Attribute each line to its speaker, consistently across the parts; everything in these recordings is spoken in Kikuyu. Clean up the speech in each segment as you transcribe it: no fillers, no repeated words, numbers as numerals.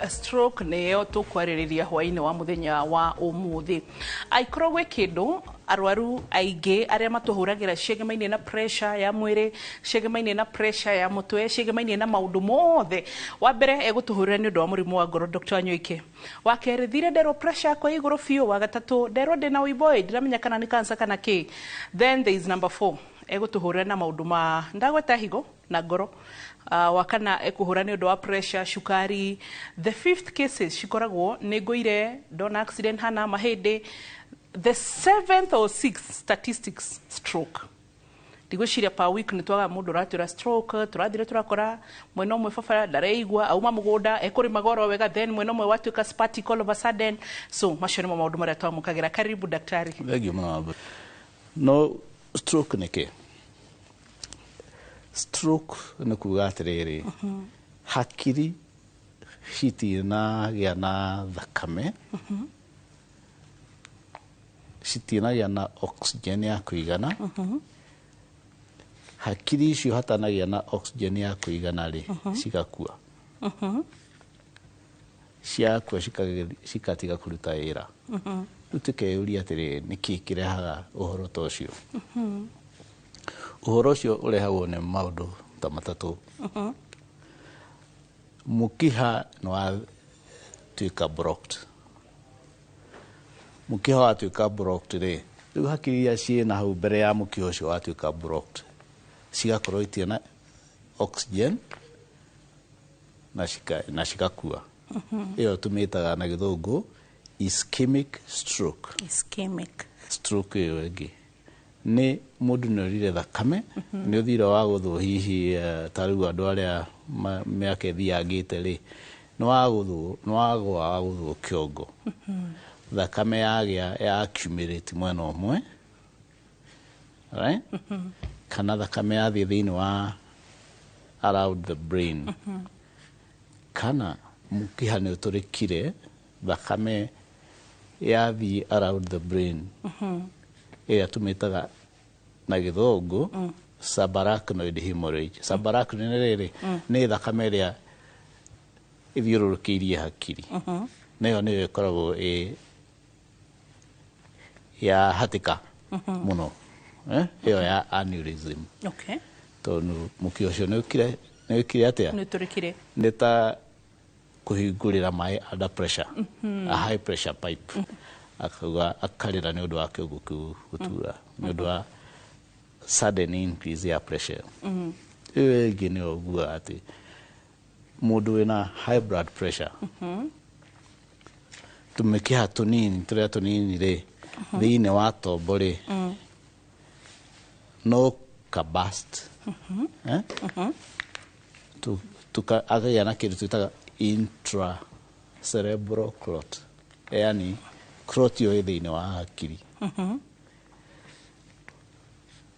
Speaker 1: Stroke nĩyo tũkwarĩrĩria hwaĩ-inĩ wa mũthenya wa ũmũthĩ. Aikorwo gwĩ kĩndũ arwaru aingĩ arĩa matũhũragĩra ciĩgemaine na pressure ya mwĩrĩ, ciĩgemaine na pressure ya mũtwe, ciĩgemaine na maũndũ mothe. Wa mbere egũtũhũrĩra nĩ ũndũ wa mũrimũ wa ngoro Dr. Wanyoike. Wa kerĩ, thire nderwo pressure yakwa ĩ igũrũ biũ. Wa gatatũ, nderwo ndĩna ũimbo ĩ, ndiramenya kana nĩ cancer kana kĩ. Then there is number four, egũtũhũrĩra na maũndũ ma ndagweta higo na ngoro. Wa kana ekũhũra nĩ ũndũ wa pressure, cukari. The fifth cases cikoragwo nĩ ngũire, ndona accident hana mahĩndĩ. The seventh or sixth statistics, stroke. Ndigwĩciria per week nĩ twagaga mũndũ ũratwĩra stroke. Tũrathire tũrakora mwena ũmwe baba ndareigua, auma mũgũnda ekũrĩmaga oro wega, then mwena ũmwe watuĩka spastic all of a sudden. So macio nĩmo maũndũ marĩa twamũkagĩra. Karibu, daktari.
Speaker 2: Thengiũ mũno, Wambui. No stroke nĩ kĩ? Stroke nĩ kuga atĩrĩrĩ, hakiri citinagĩa na thakame, citinagĩa na oxygen ya kũigana. Hakiri icio hatanagĩa na oxygen ya kũigana rĩ, cigakua. Ciakua cikatiga kũruta wĩra. Rĩu tũkeyũria atĩrĩrĩ, nĩkĩ kĩrehaga ũhoro ta ũcio? Ũhoro ũcio ũrehagwo nĩ maũndũ ta matatũ. Mũkiha nĩ watuĩka blocked. Mũkiha watuĩka blocked rĩ, rĩu hakiri iria ciĩna hau mbere ya mũkiha ũcio watuĩka blocked cigakorwo itirĩ na oxygen na cigakua. Ĩyo tũmĩtaga na Gĩthũngũ ischemic stroke.
Speaker 1: Ischemic
Speaker 2: stroke. Ĩyo ĩngĩ nĩ mũndũ nĩ orire thakame, nĩ ũthire wa gũthwo hihi, ta rĩu andũ arĩa mĩaka ĩthiangĩte rĩ, nĩ wagũthwo, nĩ wagũa, wagũthwo kĩongo, thakame yagĩa ya accumulate mwena ũmwe, right? Kana thakame yathiĩ thĩinĩ wa around the brain, kana mũkiha nĩ ũtũrĩkire, thakame yathiĩ around the brain, ĩrĩa tũmĩtaga na Gĩthũngũ subarachnoid hemorrhage. Subarachnoid nĩ rĩrĩ, nĩ thakame ĩrĩa ĩthiũrũrũkĩirie hakiri, nayo nĩyo ĩkoragwo ĩ ya hatĩka mũno, eh? Ĩyo ya aneurysm. Tondũ mũkiha ũcio nĩ ũkire atĩa?
Speaker 1: Nĩ ũtũrĩkire.
Speaker 2: Nĩ ta kũhingũrĩra maĩ under pressure, a high pressure pipe, akauga akarĩra nĩ ũndũ wa kĩongo kĩu gũtura nĩ ũndũ wa sudden increase ya pressure. Ĩyo ĩngĩ nĩ ũguaga atĩ mũndũ wĩna high blood pressure, tũmĩkiha tũnini tũrĩa tũnini rĩ thĩinĩ wa tombo rĩ, no kabust, eh? Akagĩa na kĩndũ twĩtaga intracerebral clot, yani clot ĩyo ĩ thĩinĩ wa hakiri.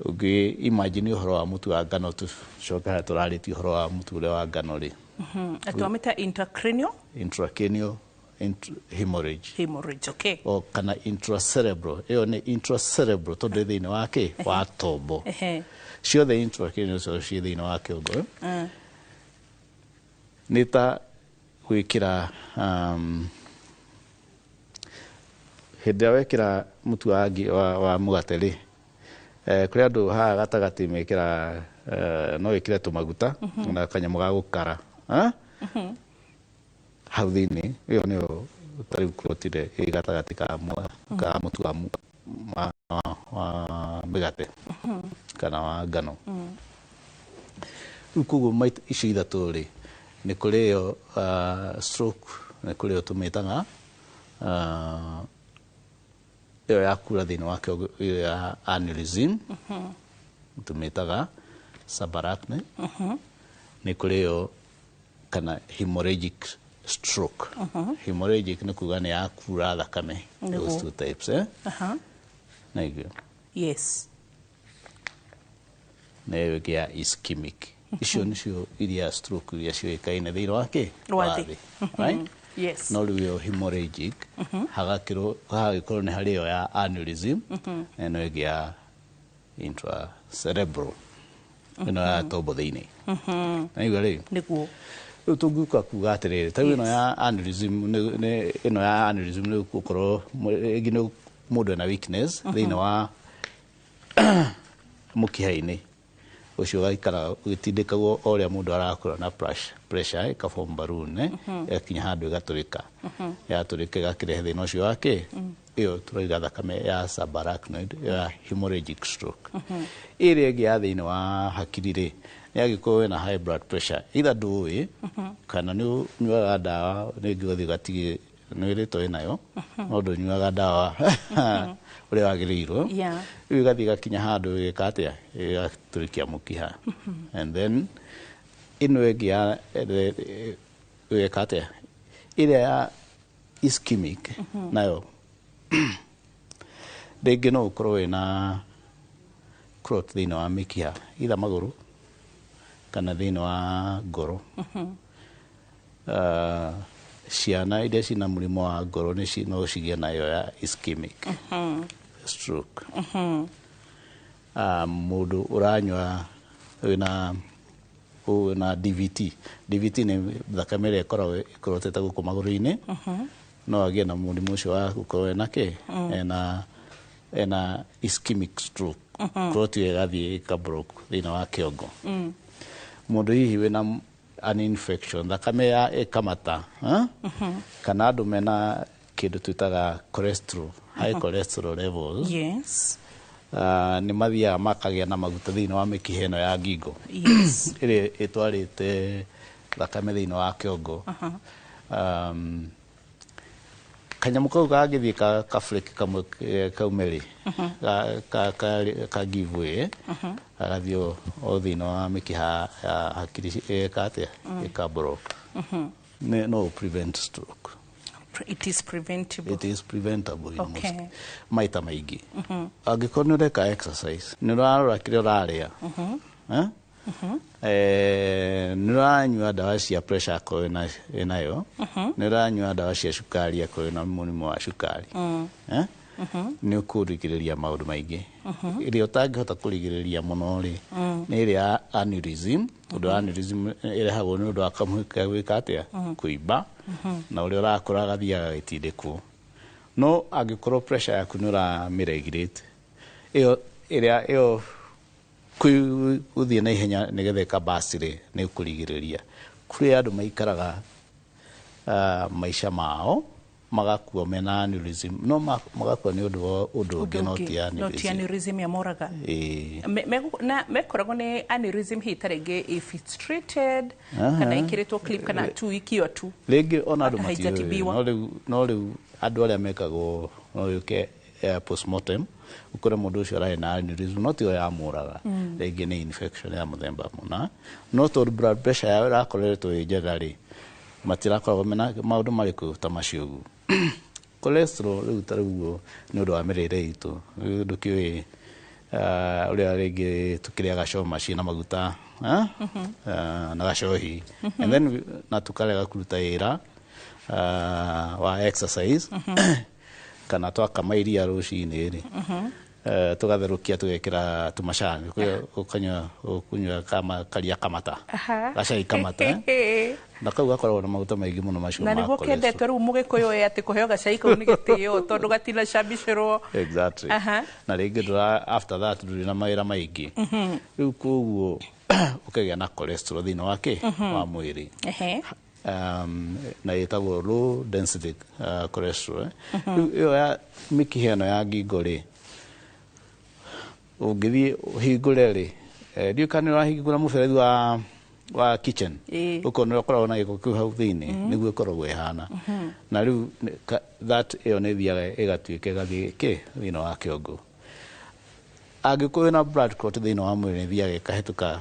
Speaker 2: Ũngĩ imagine ũhoro wa mũtu wa ngano, tũcoke harĩa tũrarĩtie ũhoro wa mũtu ũrĩa wa ngano rĩ.
Speaker 1: Atwamĩta intracranial
Speaker 2: intracranial hemorrhage.
Speaker 1: Hemorrhage, okay.
Speaker 2: O kana intracerebral, ĩyo nĩ intracerebral tondũ ĩ thĩinĩ wa kĩ wa tombo. Ciothe intracranial ciothe ciĩ thĩinĩ wa kĩongo, eh? Nĩ ta gwĩkĩra hĩndĩ ĩrĩa wekĩra mũtu wa mũgate rĩ, kũrĩ andũ haha gatagatĩ mekĩraga, no wĩkĩre tũmaguta na kanyamũ ga gũkara, eh? Hau thĩinĩ ĩyo nĩyo ta rĩu clot ĩrĩa ĩ gatagatĩ ka mũtu wa mĩgate kana wa ngano. Rĩu koguo maita icio ithatũ rĩ, nĩ kũrĩ ĩyo stroke, nĩ kũrĩ ĩyo tũmĩtaga ĩyo ya kura thĩinĩ wa kĩongo, ĩyo ya aneurysm tũmĩtaga subarachnoid, nĩ kũrĩ ĩyo kana hemorrhagic stroke. Hemorrhagic nĩ kuga nĩ ya kura thakame. Those two types, eh? Na iguo. Na ĩyo ĩngĩ ya ischemic, icio nĩcio iria stroke iria ciũĩkaine thĩinĩ wa kĩ
Speaker 1: wa thĩ.
Speaker 2: Thĩ, right?
Speaker 1: Yes.
Speaker 2: No rĩu ĩyo hemorrhagic hagakĩrwo hagagĩkorwo nĩ harĩ ĩyo ya aneurysm na ĩno ĩngĩ ya intracerebral, ĩno ya tombo thĩinĩ. Naigua rĩ?
Speaker 1: Nĩguo.
Speaker 2: Rĩu tũngĩũka kuga atĩrĩrĩ, ta rĩu ĩno ya aneurysm ĩno ya aneurysm nĩ gũkorwo rĩngĩ nĩ mũndũ ena weakness thĩinĩ wa mũkiha-inĩ ũcio, ũgaikara ũgĩtindĩkagwo o ũrĩa mũndũ arakũra na pressure ĩkaform balloon, ĩgakinya handũ ĩgatũrĩka. Yatũrĩka ĩgakĩrehe thĩna ũcio wa kĩ ĩyo tũrauga thakame ya subarachnoid ya hemorrhagic stroke. Ĩrĩa ĩngĩ ya thĩinĩ wa hakiri rĩ, nĩ angĩkorwo wĩna high blood pressure, either ndũĩ kana nĩ ũnyuaga ndawa, rĩngĩ ũgathiĩ ũgatige nĩ wĩrĩtwo wĩnayo no ndũnyuaga ndawa ũrĩa wagĩrĩirwo. Rĩu ĩgathiĩ ĩgakinya handũ ĩgeka atĩa, ĩgatũrĩkia mũkiha. And then ĩno ĩngĩ ya ĩgeka atĩa, ĩrĩa ya ischemic nayo rĩngĩ no ũkorwo wĩna clot thĩinĩ wa mĩkiha, either magũrũ kana thĩinĩ wa ngoro. Ciana iria cina mũrimũ wa ngoro nĩ no cigĩe nayo ya ischemic stroke. Mũndũ ũranyua wĩna DVT, DVT nĩ thakame ĩrĩa ĩkoragwo ĩkorotete gũkũ magũrũ-inĩ, no agĩe na mũrimũ ũcio wa gũkorwo ena kĩ ena ischemic stroke, clot ĩyo ĩgathiĩ ĩkablock thĩinĩ wa kĩongo. Mũndũ hihi wĩna an infection, thakame ya ĩkamata, ha? Kana andũ mena kĩndũ twĩtaga cholesterol, high cholesterol levels, nĩ mathiaga makagĩa na maguta thĩinĩ wa mĩkiha ĩno ya ngingo ĩrĩa ĩtwarĩte thakame thĩinĩ wa kĩongo. Kanyamũ kau kangĩthiĩ ka flake kamwe kaume rĩ, ka give way, gagathiĩ o thĩinĩ wa mĩkiha ya hakiri, ĩgeka atĩa, ĩka block. No prevent stroke.
Speaker 1: It is preventable.
Speaker 2: It is preventable in most, maita maingĩ angĩkorwo nĩ ũreka exercise, nĩ ũrarora kĩrĩa ũrarĩa, eh? Nĩ ũranyua ndawa cia pressure akorwo wĩnayo, nĩ ũranyua ndawa cia cukari akorwo wĩna mũrimũ wa cukari, eh? Nĩ ũkũrigĩrĩria maũndũ maingĩ. Ĩrĩa ũtangĩhota kũrigĩrĩria mũno rĩ, nĩ ĩrĩa ya aneurysm, tondũ aneurysm ĩrehagwo nĩ ũndũ wa kamũhĩka gwĩka atĩa, kũimba, na ũrĩa ũrakũra agathiaga agĩtindĩkwo. No angĩkorwo pressure yaku nĩ ũramĩregulate, ĩyo ĩrĩa ĩyo gũthiĩ na ihenya nĩgetha ĩkabasti rĩ, nĩ ũkũrigĩrĩria. Kũrĩ andũ maikaraga maica mao magakua mena aneurysm, no magakua nĩ ũndũ wa ũndũ ũngĩ, no ti
Speaker 1: No ti
Speaker 2: aneurysm.
Speaker 1: Aneurysm ya moraga.
Speaker 2: Ĩĩ.
Speaker 1: Na mekoragwo nĩ aneurysm hihi ta rĩngĩ if it's treated kana ĩkĩrĩtwo clip kana tu ikio tu.
Speaker 2: Rĩngĩ ona andũ
Speaker 1: Hata
Speaker 2: matiũĩ.
Speaker 1: haijatibiwa.
Speaker 2: No rĩu andũ arĩa mekagwo no yũke postmortem ũkore mũndũ ũcio ararĩ na aneurysm, no tiyo yamũraga, rĩngĩ nĩ infection ya mũthemba mũna, no tondũ blood pressure yao ĩrakoretwo ĩ njega rĩ, matirakoragwo mena maũndũ marĩkũ ta macio ũguo. Cholesterol rĩu ta rĩu ũguo nĩ ũndũ wa mĩrĩre itũ. Rĩu ndũkĩũĩ ũrĩa rĩngĩ tũkĩrĩaga coma ciĩna maguta, ah? Na gacohi, and then na tũkarega kũruta wĩra wa exercise, kana twakama iria rũcinĩ rĩ, tũgatherũkia tũgekĩra tũmacani, ũkanyua ũkũnyua kama karia kamata, gacai kamata, eh? Na kau gakoragwo na maguta maingĩ mũno macio
Speaker 1: na
Speaker 2: ma
Speaker 1: nĩguo
Speaker 2: cholesterol.
Speaker 1: kendetwo rĩu mũgĩkũyũ ĩ atĩ kũheo gacai kau nĩ gĩtĩo tondũ gatinacambicĩrwo.
Speaker 2: Exactly. Na rĩngĩ ndũra after that ndũrĩ na mawĩra maingĩ rĩu, koguo ũkagĩa na cholesterol thĩinĩ wa kĩ wa mwĩrĩ. Na ĩtagwo low density cholesterol, eh. Rĩu ĩyo ya mĩkiha ĩno ya ngingo rĩ, ũngĩthiĩ ũhingũre rĩ, ndiũĩ kana nĩ ũrahingũra mũberethi wa kitchen, ũkona ũrĩa ũkoragwo na gĩko kĩu hau thĩinĩ, nĩguo ĩkoragwo ĩhana. Na rĩu that ĩyo nĩ ĩthiaga ĩgatuĩka ĩgathiĩ kĩ thĩinĩ wa kĩongo. Angĩkorwo wĩna blood clot thĩinĩ wa mwĩrĩ, ĩthiaga ĩkahĩtũka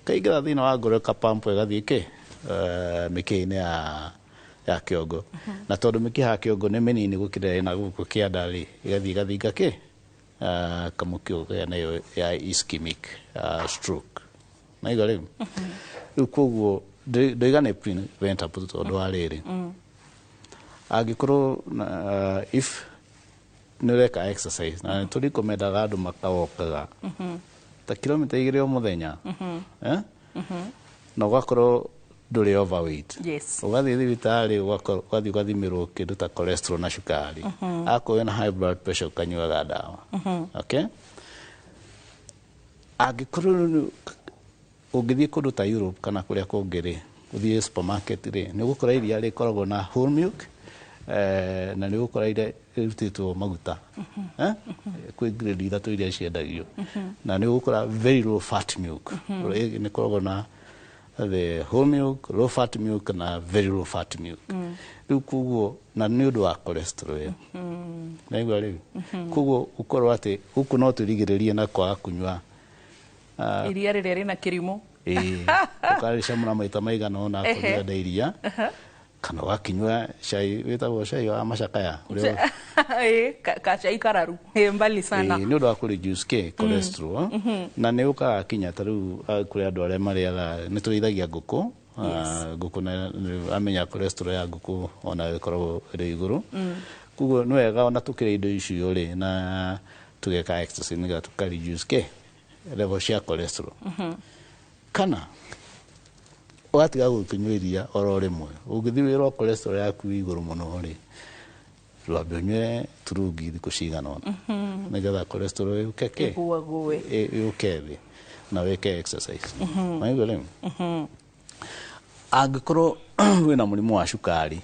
Speaker 2: kaingĩra thĩinĩ wa ngoro, ĩkapampo ĩgathiĩ kĩ mĩkiha-inĩ ya kĩongo. Na tondũ mĩkiha ya kĩongo nĩ mĩnini gũkĩra ĩna gũkũ kĩanda rĩ, ĩgathiĩ ĩgathinga kĩ kamũkĩo kaya nayo ya ischemic stroke. Naigua rĩu koguo ndoiga nĩ preventable tondũ wa rĩrĩ, angĩkorwo if nĩ ũreka exercise, na nĩ tũrikomendaga andũ makawokaga ta kilomita 2 o mũthenya, eh? Na ũgakorwo Ndũrĩ overweight. Ũgathiĩ thibitarĩ, ũgathiĩ ũgathimĩrwo kĩndũ ta cholesterol na cukari. Akorwo wĩna high blood pressure, ũkanyuaga ndawa. Okay, angĩkorwo ũngĩthiĩ kũndũ ta Europe kana kũrĩa kũngĩ rĩ, ũthiĩ supermarket rĩ, nĩ ũgũkora iria rĩkoragwo na whole milk, na nĩ ũgũkora iria ĩrutĩtwo maguta. Eh? Kwĩ grade ithatũ iria ciendagio, na nĩ ũgũkora very low fat milk. Nĩ ĩkoragwo na the whole milk, low fat milk na very low fat milk. Rĩu koguo na nĩ ũndũ wa cholesterol ĩyo, naigua rĩu koguo ũkorwo atĩ gũkũ no twĩrigĩrĩrie na kwaga kũnyua
Speaker 1: iria rĩrĩa rĩna kĩrimũ.
Speaker 2: Ĩĩ, ũkarĩcamũra maita maigana ũna akorwo ũrenda iria, kana ũgakĩnyua cai wĩtagwo cai wa macakaya ũrĩa.
Speaker 1: Ĩĩ, kacai kararu. Ĩ, mbali sana.
Speaker 2: Ĩĩ, nĩ ũndũ wa kũ reduce kĩ cholesterol. Na nĩ ũkaga kinya ta rĩu kũrĩ andũ arĩa marĩaga, nĩ tũrĩithagia ngũkũ. Ngũkũ na amenya cholesterol ya ngũkũ ona ĩkoragwo ĩrĩ igũrũ. Koguo nĩ wega ona tũkĩrĩa indo icio rĩ, na tũgeka exercise nĩgetha tũka reduce kĩ level cia cholesterol. Kana ũgatiga gũkĩnyua iria oro rĩmwe. Ũngĩthiĩ wĩrwo cholesterol yaku ĩ igũrũ mũno rĩ, rwambe ũnyue turungi thikũ cigana ũna nĩgetha cholesterol yũke kĩ
Speaker 1: ĩgũagũe,
Speaker 2: yũke thĩ, na wĩke exercise. Waigua? Rĩu angĩkorwo wĩna mũrimũ wa cukari,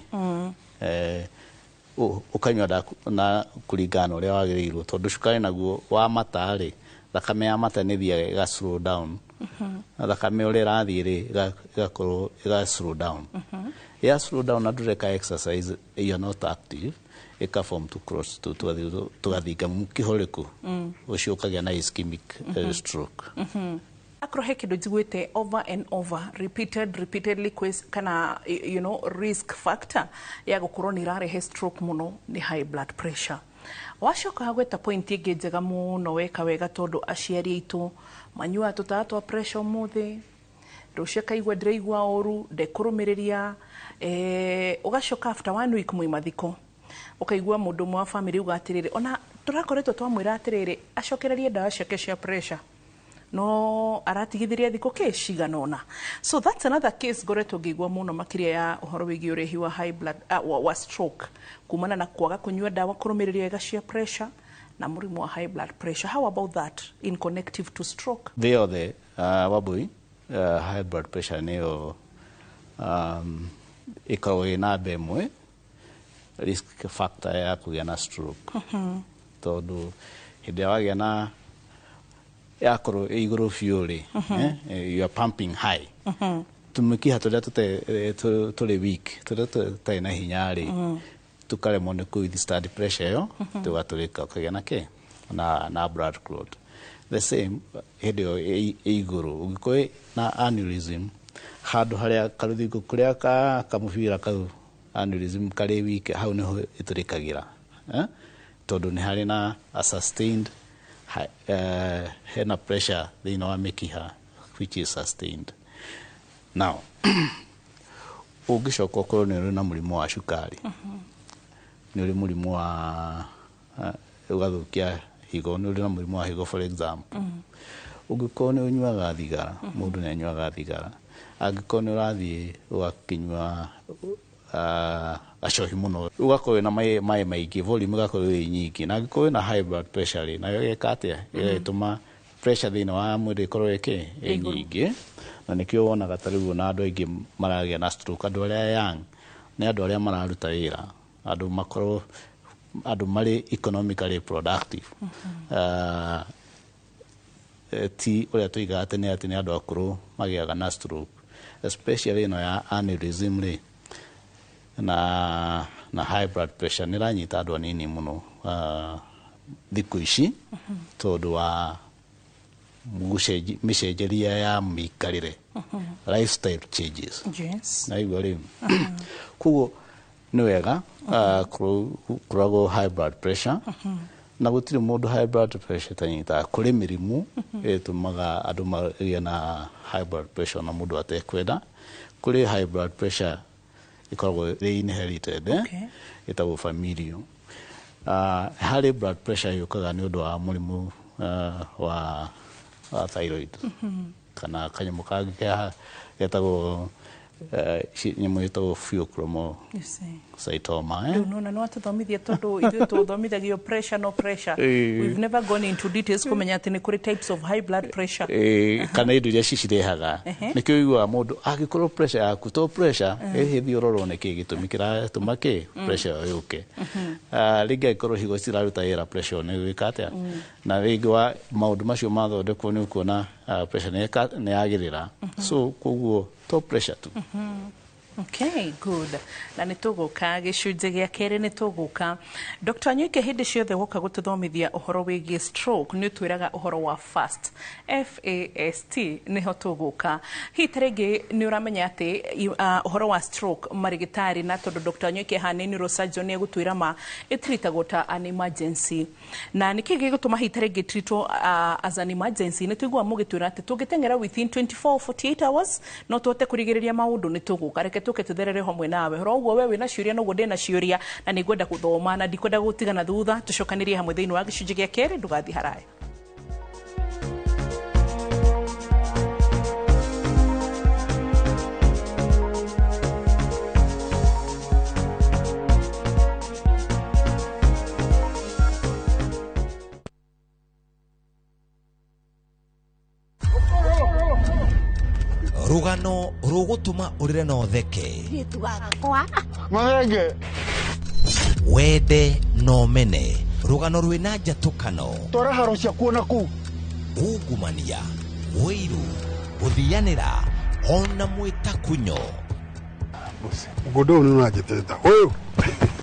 Speaker 2: ũkanyua na kũringana na ũrĩa wagĩrĩirwo, tondũ cukari naguo wa mata rĩ, thakame ya mata nĩ ĩthiaga ĩga slow down. Na thakame ũrĩa ĩrathiĩ rĩ, ĩgakorwo ĩga slow down. Ya slow down na ndũreka exercise, you are not active, ĩka form to cross tũgathinga mũkiha ũrĩkũ ũcio, ũkagĩa na ischemic stroke.
Speaker 1: Akorwo he kĩndũ njiguĩte over and over, repeatedly kana risk factor ya gũkorwo nĩ irarehe stroke mũno nĩ high blood pressure. Wacoka gweta point ĩngĩ njega mũno, weka wega, tondũ aciari aitũ manyuaga tũtawa twa pressure ũmũthĩ, rũciũ akaigua ndĩraigua ũru, ndekũrũmĩrĩria, ũgacoka after one week mwĩ mathiko, ũkaigua mũndũ ũmwe wa family uga atĩrĩrĩ, ona tũrakoretwo twamwĩra atĩrĩrĩ, acokererie ndawa ciake cia pressure, no aratigithirie thikũ kĩ cigana ũna. So that's another case ngoretwo ngĩigua mũno makĩria ya ũhoro wĩgiĩ ũrehi wa high blood, wa stroke kumana na kwaga kũnyua ndawa kũrũmĩrĩria wega cia pressure na mũrimũ wa high blood pressure. How about that in connective to stroke?
Speaker 2: Thĩ yothe, Wambui, high blood pressure nĩyo ĩkoragwo ĩ namba ĩmwe risk factor ya kũgĩa na stroke, tondũ hĩndĩ ĩrĩa wagĩa na yakorwo ĩ igũrũ biũ rĩ, you are pumping high tũmĩkiha tũrĩa tũrĩ weak, tũrĩa tũtarĩ na hinya rĩ, tũkaremwo nĩ kũ withstand pressure ĩyo, tũgatũrĩka, ũkagĩa na kĩ na blood clot. The same hĩndĩ ĩyo ĩ igũrũ, ũngĩkorwo na aneurysm handũ harĩa karũthingo kũrĩa ka kamũbira kau, aneurysm karĩ weak, hau nĩho ĩtũrĩkagĩra, eh? Tondũ nĩ harĩ na a sustained hena pressure thĩinĩ wa mĩkiha which is sustained. Now ũngĩcoka ũkorwo nĩ ũrĩ na mũrimũ wa cukari, nĩ ũrĩ mũrimũ wa ũgathũkia higo, nĩ ũrĩ na mũrimũ wa higo, for example, ũngĩkorwo nĩ ũnyuaga thigara, mũndũ nĩ anyuaga thigara, angĩkorwo nĩ ũrathiĩ ũgakĩnyua gacohi mũno, ũgakorwo wĩna maĩ maingĩ, volume ĩgakorwo ĩ nyingĩ, na angĩkorwo wĩna high blood pressure rĩ, nayo ĩgeka atĩa? Ĩgagĩtũma pressure thĩinĩ wa mwĩrĩ ĩkorwo ĩkĩ ĩ nyingĩ. Na nĩkĩo wonaga ta rĩu ona andũ aingĩ maragĩa na stroke, andũ arĩa young, nĩ andũ arĩa mararuta wĩra, andũ makorwo andũ marĩ economically productive. Ti ũrĩa tuigaga tene atĩ nĩ andũ akũrũ magĩaga na stroke, especially ĩno ya aneurysm rĩ na high blood pressure nĩ ĩranyita andũ anini mũno thikũ ici, tondũ wa mĩcenjeria ya mĩikarĩre, lifestyle changes. Naigua? Rĩu koguo nĩ wega kũroragwo high blood pressure, na gũtirĩ mũndũ high blood pressure ĩtanyitaga. Kũrĩ mĩrimũ ĩtũmaga andũ magĩe na high blood pressure na mũndũ atekwenda. Kũrĩ high blood pressure ĩkoragwo ĩrĩ inherited, eh? Ĩtagwo familial. Harĩ blood pressure yũkaga nĩ ũndũ wa mũrimũ wa thyroid kana kanyamũ kangĩ getagwo Nyamũ ĩtagwo pheochromocytoma.
Speaker 1: Rĩu nona no atũthomithie tondũ ithuĩ tũthomithagio pressure no pressure. We've never gone into details kũmenya atĩ nĩ kũrĩ types of high blood pressure.
Speaker 2: Kana indo iria cicirehaga. Nĩkĩo ũiguaga mũndũ angĩkorwo pressure yaku to pressure, ĩhĩ thiĩ ũrorwo nĩkĩ gĩtũmi kĩratũma kĩ pressure ĩyo yũke. Rĩngĩ angĩkorwo higo ciraruta wĩra, pressure ĩyo nĩ ĩgwĩka atĩa? Na rĩngĩ wa maũndũ macio mathondekwo nĩ ũkuona pressure nĩ yagĩrĩra. So koguo to pressure tu.
Speaker 1: Okay, good. Na nĩ tũgũka gĩcunjĩ gĩa kerĩ, nĩ tũgũka. Dr. Nyoike, hĩndĩ ciothe woka gũtũthomithia ũhoro wĩgiĩ stroke nĩ ũtwĩraga ũhoro wa FAST. FAST nĩho tũgũka. Hihi ta rĩngĩ nĩ ũramenya atĩ ũhoro wa stroke marĩgĩtarĩ, na tondũ Dr. Nyoike haha nĩ neurosurgeon, nĩ egũtwĩra ma ĩtritagwo ta an emergency. Na nĩkĩ gĩgũtũma hihi ta rĩngĩ treatwo as an emergency? Nĩ tũiguaga mũgĩtwĩra atĩ tũngĩteng'era within 24 48 hours no tũhote kũrigĩrĩria maũndũ. Nĩ tũgũka, reke tũke tũtherere hamwe nawe horo ũguo. We wĩna ciũria, noguo ndĩna ciũria, na nĩ ngwenda gũthoma na ndikwenda gũtigana thutha. Tũcokanĩrie hamwe thĩinĩ wa gĩcunjĩ gĩa kerĩ, ndũgathiĩ haraya.
Speaker 3: Rũgano rũgũtũma ũrĩre na ũtheke.
Speaker 4: Ritu wakwa.
Speaker 5: Mathenge.
Speaker 3: Wende na ũmene, rũgano rwĩna njatũkano.
Speaker 5: Twara haro ciakuo na kũu.
Speaker 3: Ungumania, wĩiru, gũthianĩra ona mwĩtakunyo.
Speaker 5: Mũgũnda ũyũ nĩ ũranjĩtĩta ũyũ.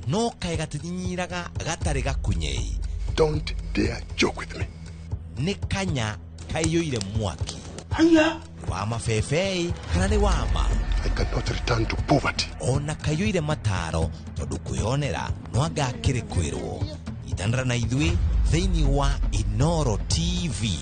Speaker 3: No kaĩ gatinyinyiraga gatarĩ gakunyei.
Speaker 5: Don't dare joke with me.
Speaker 3: Nĩ kanya kaiyũire mwaki.
Speaker 5: Haya.
Speaker 3: Wa mabebei kana nĩ wama?
Speaker 5: I cannot return to poverty.
Speaker 3: Ona kaiyũire mataro tondũ kwĩonera no anga akĩrĩ kwĩrwo. Itanĩra na ithuĩ thĩinĩ wa Inoro TV.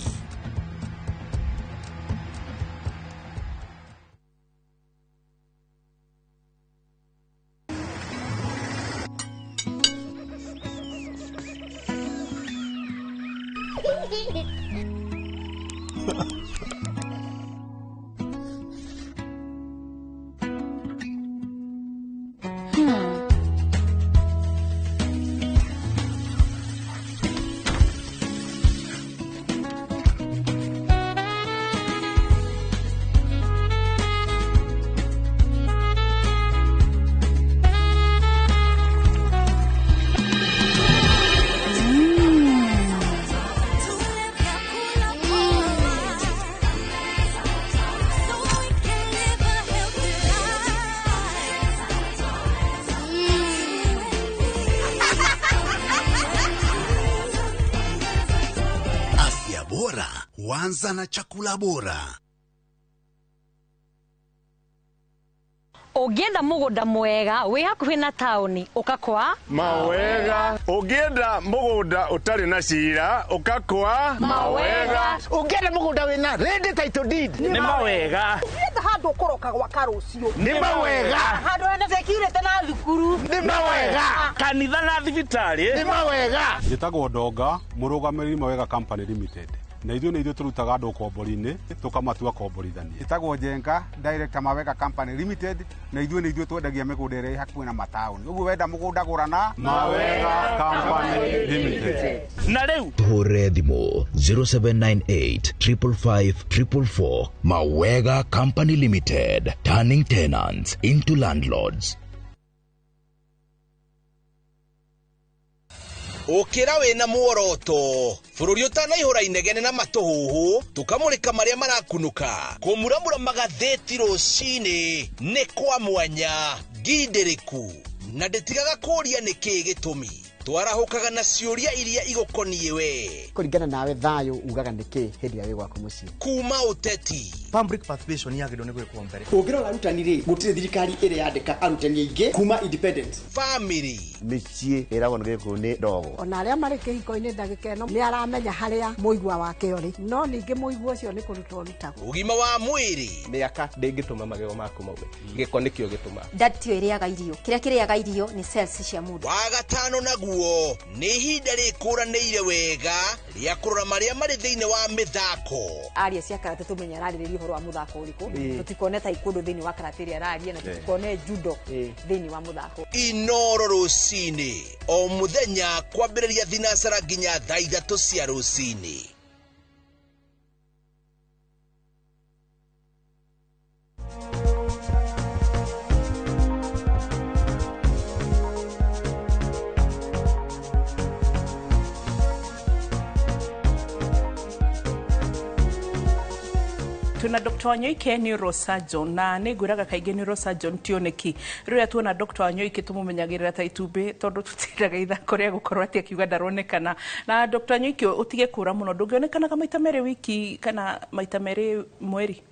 Speaker 6: Afya bora huanza na chakula bora.
Speaker 7: Ũngĩenda mũgũnda mwega wĩ hakuhĩ na taũni, ũka kwa
Speaker 8: Mawega. Ũngĩenda mũgũnda ũtarĩ na cira, ũka kwa
Speaker 7: Mawega.
Speaker 9: Ũngĩenda mũgũnda wĩna ready title deed,
Speaker 8: nĩ Mawega.
Speaker 10: Ũngĩenda handũ ũkũroka gwaka rũciũ,
Speaker 8: nĩ Mawega.
Speaker 10: Handũ hena security na thukuru,
Speaker 9: nĩ Mawega.
Speaker 8: Kanitha na thibitarĩ,
Speaker 9: nĩ Mawega.
Speaker 11: Njĩtagwo Ndonga, mũrũgamĩrĩri Mawega Company Limited, na ithuĩ nĩ ithuĩ tũrutaga andũ ũkombori-inĩ tũkamatua komborithania.
Speaker 12: Njĩtagwo Njenga, director Mawega Company Limited, na ithuĩ nĩ ithuĩ twendagia mĩgũnda ĩrĩa ĩ hakuhĩ na mataũni. Ũguo wenda mũgũnda, gũra na
Speaker 11: Mawega Company Limited.
Speaker 8: Na rĩu
Speaker 13: Tũhũrĩre thimũ 0798 555 444. Mawega Company Limited, turning tenants into landlords.
Speaker 3: Ũkĩra wĩna muoroto bũrũri ũtanaihũra inegene na matũhũhũ, tũkamũrĩka marĩa marakunũka, kũmuramura magathĩti rũcinĩ nĩ kwa mwanya ngindĩrĩku na ndĩtigaga kũũria nĩkĩĩ gĩtũmi twarahũkaga na ciũria iria igũkoniĩ we.
Speaker 14: Kũringana nawe, thayũ ugaga nĩkĩ hĩndĩ ĩrĩa wĩ gwaku mũciĩ?
Speaker 3: Kuma ũteti.
Speaker 15: Public participation yagĩrĩirwo nĩ gwĩkwo mbere.
Speaker 14: Ũngĩrora arutani rĩ, gũtirĩ thirikari ĩrĩ yandĩka arutani aingĩ kuma independence.
Speaker 3: Family.
Speaker 16: Mĩciĩ ĩragwo nĩ gĩkũyũ nĩ ndogo.
Speaker 4: Ona arĩa marĩ kĩhiko-inĩ ndagĩka ĩno nĩ aramenya harĩa mũigua wake ũrĩ, no ningĩ mũigua ũcio nĩ kũrutwo ũrutagwo.
Speaker 3: Ũgima wa mwĩrĩ.
Speaker 17: Mĩaka ndĩngĩtũma magego maku maume, gĩko nĩkĩo gĩtũmaga.
Speaker 18: Nda tio ĩrĩaga irio, kĩrĩa kĩrĩaga irio nĩ cells cia mũndũ.
Speaker 3: Wagatano naguo. Ũguo nĩ ihinda rĩkũranĩire wega rĩa kũrora marĩa marĩ thĩinĩ wa mĩthako.
Speaker 18: Aria cia karate tumenye ararĩrĩria ũhoro wa mũthako ũrĩkũ, tũtikone taekwondo thĩinĩ wa karate ĩrĩa araria, na tũtikone judo thĩinĩ wa mũthako.
Speaker 3: Inoro rũcinĩ o mũthenya kwambĩrĩria thinacara nginya thaa 3 cia rũcinĩ.
Speaker 1: Twina Dr. Wanyoike neurosurgeon, na nĩ ngwĩraga kaingĩ neurosurgeon ti oneki. Rĩrĩa tuona Dr. Wanyoike tũmũmenyagĩrĩra ta itumbĩ, tondũ tũtindaga ithako rĩa gũkorwo atĩ akiuga ndaronekana. Na Dr. Wanyoike, ũtige kũra mũno, ndũngĩonekanaga maita merĩ wiki kana maita merĩ mweri?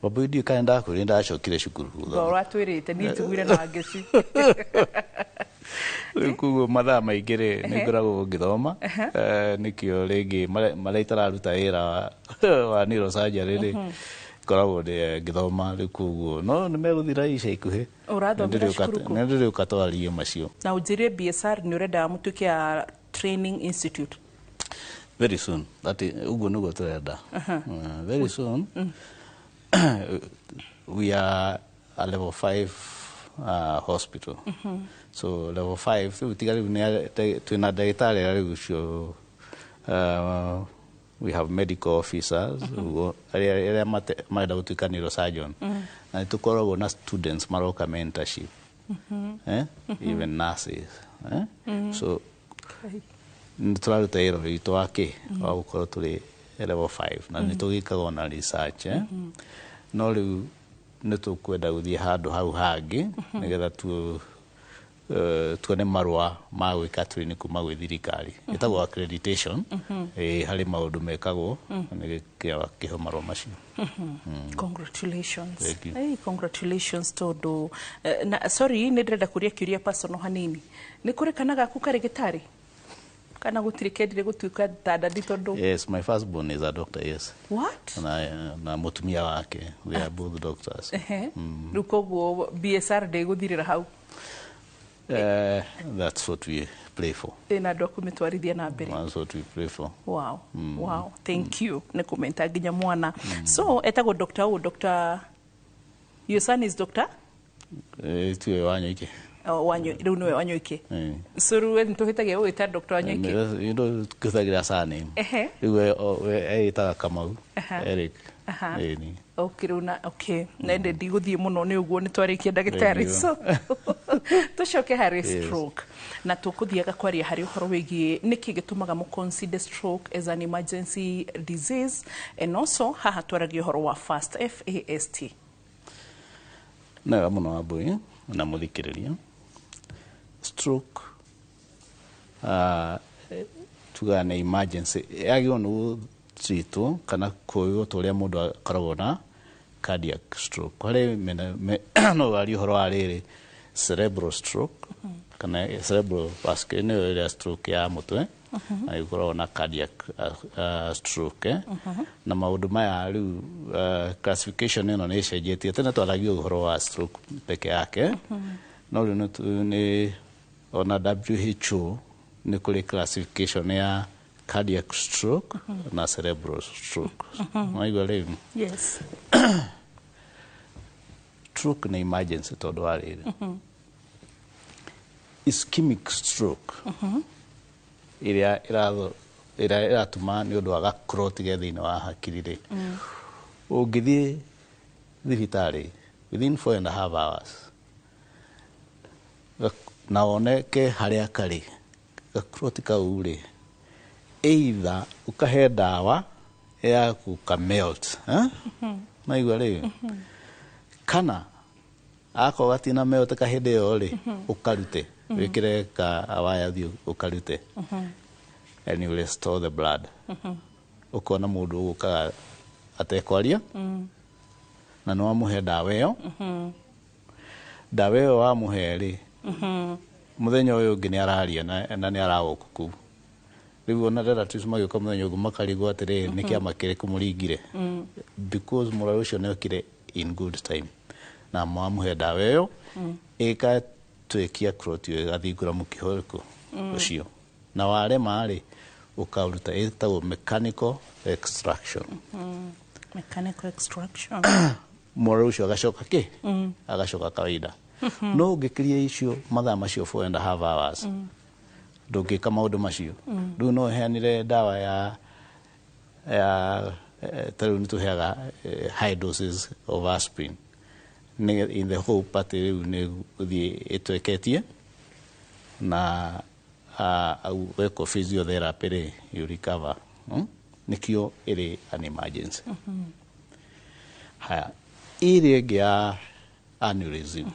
Speaker 2: Wambui, ndiũĩ kana ndakwĩrire ndacokire cukuru gũthoma.
Speaker 1: Ũratwĩrĩte, niĩ njiguire na ngeci.
Speaker 2: Rĩu koguo mathaa maingĩ rĩ, nĩ ngoragwo ngĩthoma. Nĩkĩo rĩngĩ marĩa itararuta wĩra wa neurosurgery rĩ, ngoragwo ngĩthoma. Rĩu koguo no nĩ megũthira ica ikuhĩ.
Speaker 1: Ũrathomera cukuru kũ?
Speaker 2: Nĩ ndĩrĩũka twarie macio.
Speaker 1: Na ũnjĩre, BSR nĩ ũrenda mũtuĩke a training institute?
Speaker 2: Very soon. That is, ũguo nĩguo tũrenda. Very soon. We are a level 5 hospital. So level 5 rĩu tiga rĩu twĩna ndagĩtarĩ arĩa rĩu ũcio, we have medical officers ũguo, arĩa marenda gũtuĩka neurosurgeon, na nĩ tũkoragwo na students maroka mentorship, eh? Even nurses, eh? So nĩ tũraruta wĩra witũ wa kĩ wa gũkorwo tũrĩ level 5, na nĩ tũgĩkaga ona research, eh? No rĩu nĩ tũkwenda gũthiĩ handũ hau hangĩ nĩgetha tuone marũa ma gwĩka training kuma gwĩ thirikari, ĩtagwo accreditation. Harĩ maũndũ mekagwo nĩgĩkĩo kĩho marũa macio.
Speaker 1: Congratulations.
Speaker 2: Thank you.
Speaker 1: Hey, congratulations, tondũ na sorry, nĩ ndĩrenda kũria kĩũria personal hanini. Nĩ kũrĩ kana gaku karĩ gĩtarĩ kana gũtirĩ kendire gũtuĩka ta daddy, tondũ
Speaker 2: Yes, my first born is a doctor, yes.
Speaker 1: What?
Speaker 2: Na mũtumia wake, they are both doctors.
Speaker 1: Rĩu koguo BSR ndĩgũthirĩra hau?
Speaker 2: That's what we pray for.
Speaker 1: Ĩna andũ a kũmĩtwarithia na mbere.
Speaker 2: That's what we pray for.
Speaker 1: Wow, thank you nĩ kũmenta nginya mwana. So etagwo Dr. ũ Dr. Your son is Dr.
Speaker 2: Tiwe Wanyoike.
Speaker 1: Oh, Wanyo, rĩu nĩwe Wanyoike. So rĩu we nĩtũhĩtagia gũgĩta Dr. Wanyoike?
Speaker 2: Kũhũthagĩra surname. Rĩu we eĩtaga Kamau. Eric. Ĩni.
Speaker 1: Okay, rĩu na okay, nende ndigũthiĩ mũno nĩ ũguo, nĩ twarĩkia ndagĩtarĩ.
Speaker 2: Thank you.
Speaker 1: So tũcoke harĩ stroke, na tũkũthiaga kwaria harĩ ũhoro wĩgiĩ nĩkĩ gĩtũmaga mũ consider stroke as an emergency disease, and also haha twaragia ũhoro wa FAST, FAST.
Speaker 2: Nĩ wega mũno, Wambui na mũthikĩrĩria. Stroke tugaga nĩ emergency, yagĩrĩirwo nĩ gũtreatwo kana kũĩrwo ta ũrĩa mũndũ akoragwo na cardiac stroke. Harĩ no warie ũhoro wa rĩrĩ, cerebral stroke kana cerebral vascular, nĩyo ĩrĩa stroke ya mũtwe, na ĩkoragwo na cardiac stroke, eh? Na maũndũ maya rĩu, classification ĩno nĩ ĩcenjetie. Tene twaragia ũhoro wa stroke peke yake, no rĩu nĩ ona WHO nĩ kũrĩ classification ya cardiac stroke na cerebral stroke. Waigua rĩu?
Speaker 1: Yes.
Speaker 2: Stroke nĩ emergency tondũ wa rĩrĩ, ischemic stroke ĩrĩa ĩrĩa ĩratũma nĩ ũndũ wa gaclot ge thĩinĩ wa hakiri rĩ, ũngĩthiĩ thibitarĩ within 4.5 hours na woneke harĩa karĩ gaclot kau rĩ, either ũkahe ndawa ya gũka melt, eh? Maigua rĩu, kana akorwo gatina melt kahĩndĩ ĩyo rĩ, ũkarute, wĩkĩre ka waya thiĩ ũkarute, and you restore the blood. Ũkona mũndũ ũgũkaga atekwaria na nĩ wamũhe ndawa ĩyo. Ndawa ĩyo wamũhe rĩ, mũthenya ũyũ ũngĩ nĩ araria na nĩ arawalk kũu. Rĩu ona relatives magĩũka mũthenya ũngĩ makarigwo atĩrĩrĩ, nĩ kĩama kĩrĩkũ mũringire, because mũrwaru ũcio nĩ okire in good time na mwamũhe ndawa ĩyo ĩka Twekia clot ĩyo ĩgathingũra mũkiha ũrĩkũ? Ũcio. Na warema rĩ, ũkaũruta, ĩtagwo mechanical extraction.
Speaker 1: Mechanical extraction.
Speaker 2: Mũrwaru ũcio agacoka kĩ? Agacoka kawaida. No ũngĩkĩria icio mathaa macio 4.5 hours, ndũngĩka maũndũ macio. Rĩu no heanire ndawa ya ta rĩu nĩ tũheaga high doses of aspirin in the hope atĩ rĩu nĩ gũthiĩ ĩtweketie na wekwo physiotherapy rĩ, you recover, Nĩkĩo ĩrĩ an emergency. Haya, ĩrĩa ĩngĩ ya aneurysm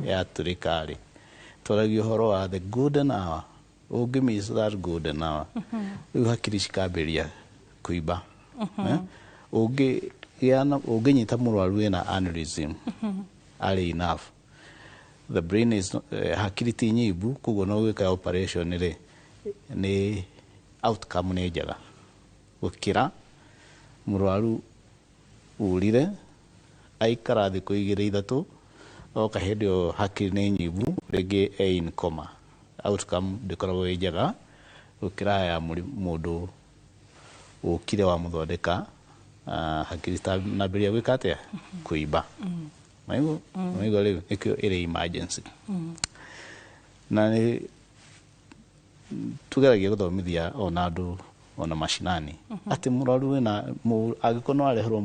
Speaker 2: yatũrĩka rĩ, twaragia ũhoro wa the golden hour. Ũngĩ miss that golden hour, rĩu hakiri cikambĩrĩria kũimba. Eh? Ũngĩnyita mũrwaru wĩna aneurysm arĩ enough, the brain is not, hakiri ti nyimbu, koguo no gwĩka operation rĩ, nĩ outcome nĩ njega gũkĩra mũrwaru urire aikara thikũ igĩrĩ ithatũ, oka hĩndĩ ĩyo hakiri nĩ nyimbu, rĩngĩ e in coma. Outcome ndĩkoragwo ĩ njega gũkĩra ya mũndũ ũkire wamũthondeka, hakiri citanambĩrĩria gwĩka atĩa? Kũimba. Maigua? Maigua? Rĩu nĩkĩo ĩrĩ emergency. Na nĩ tũgeragia gũthomithia ona andũ ona macinani atĩ mũrwaru wĩna angĩkorwo no areherwo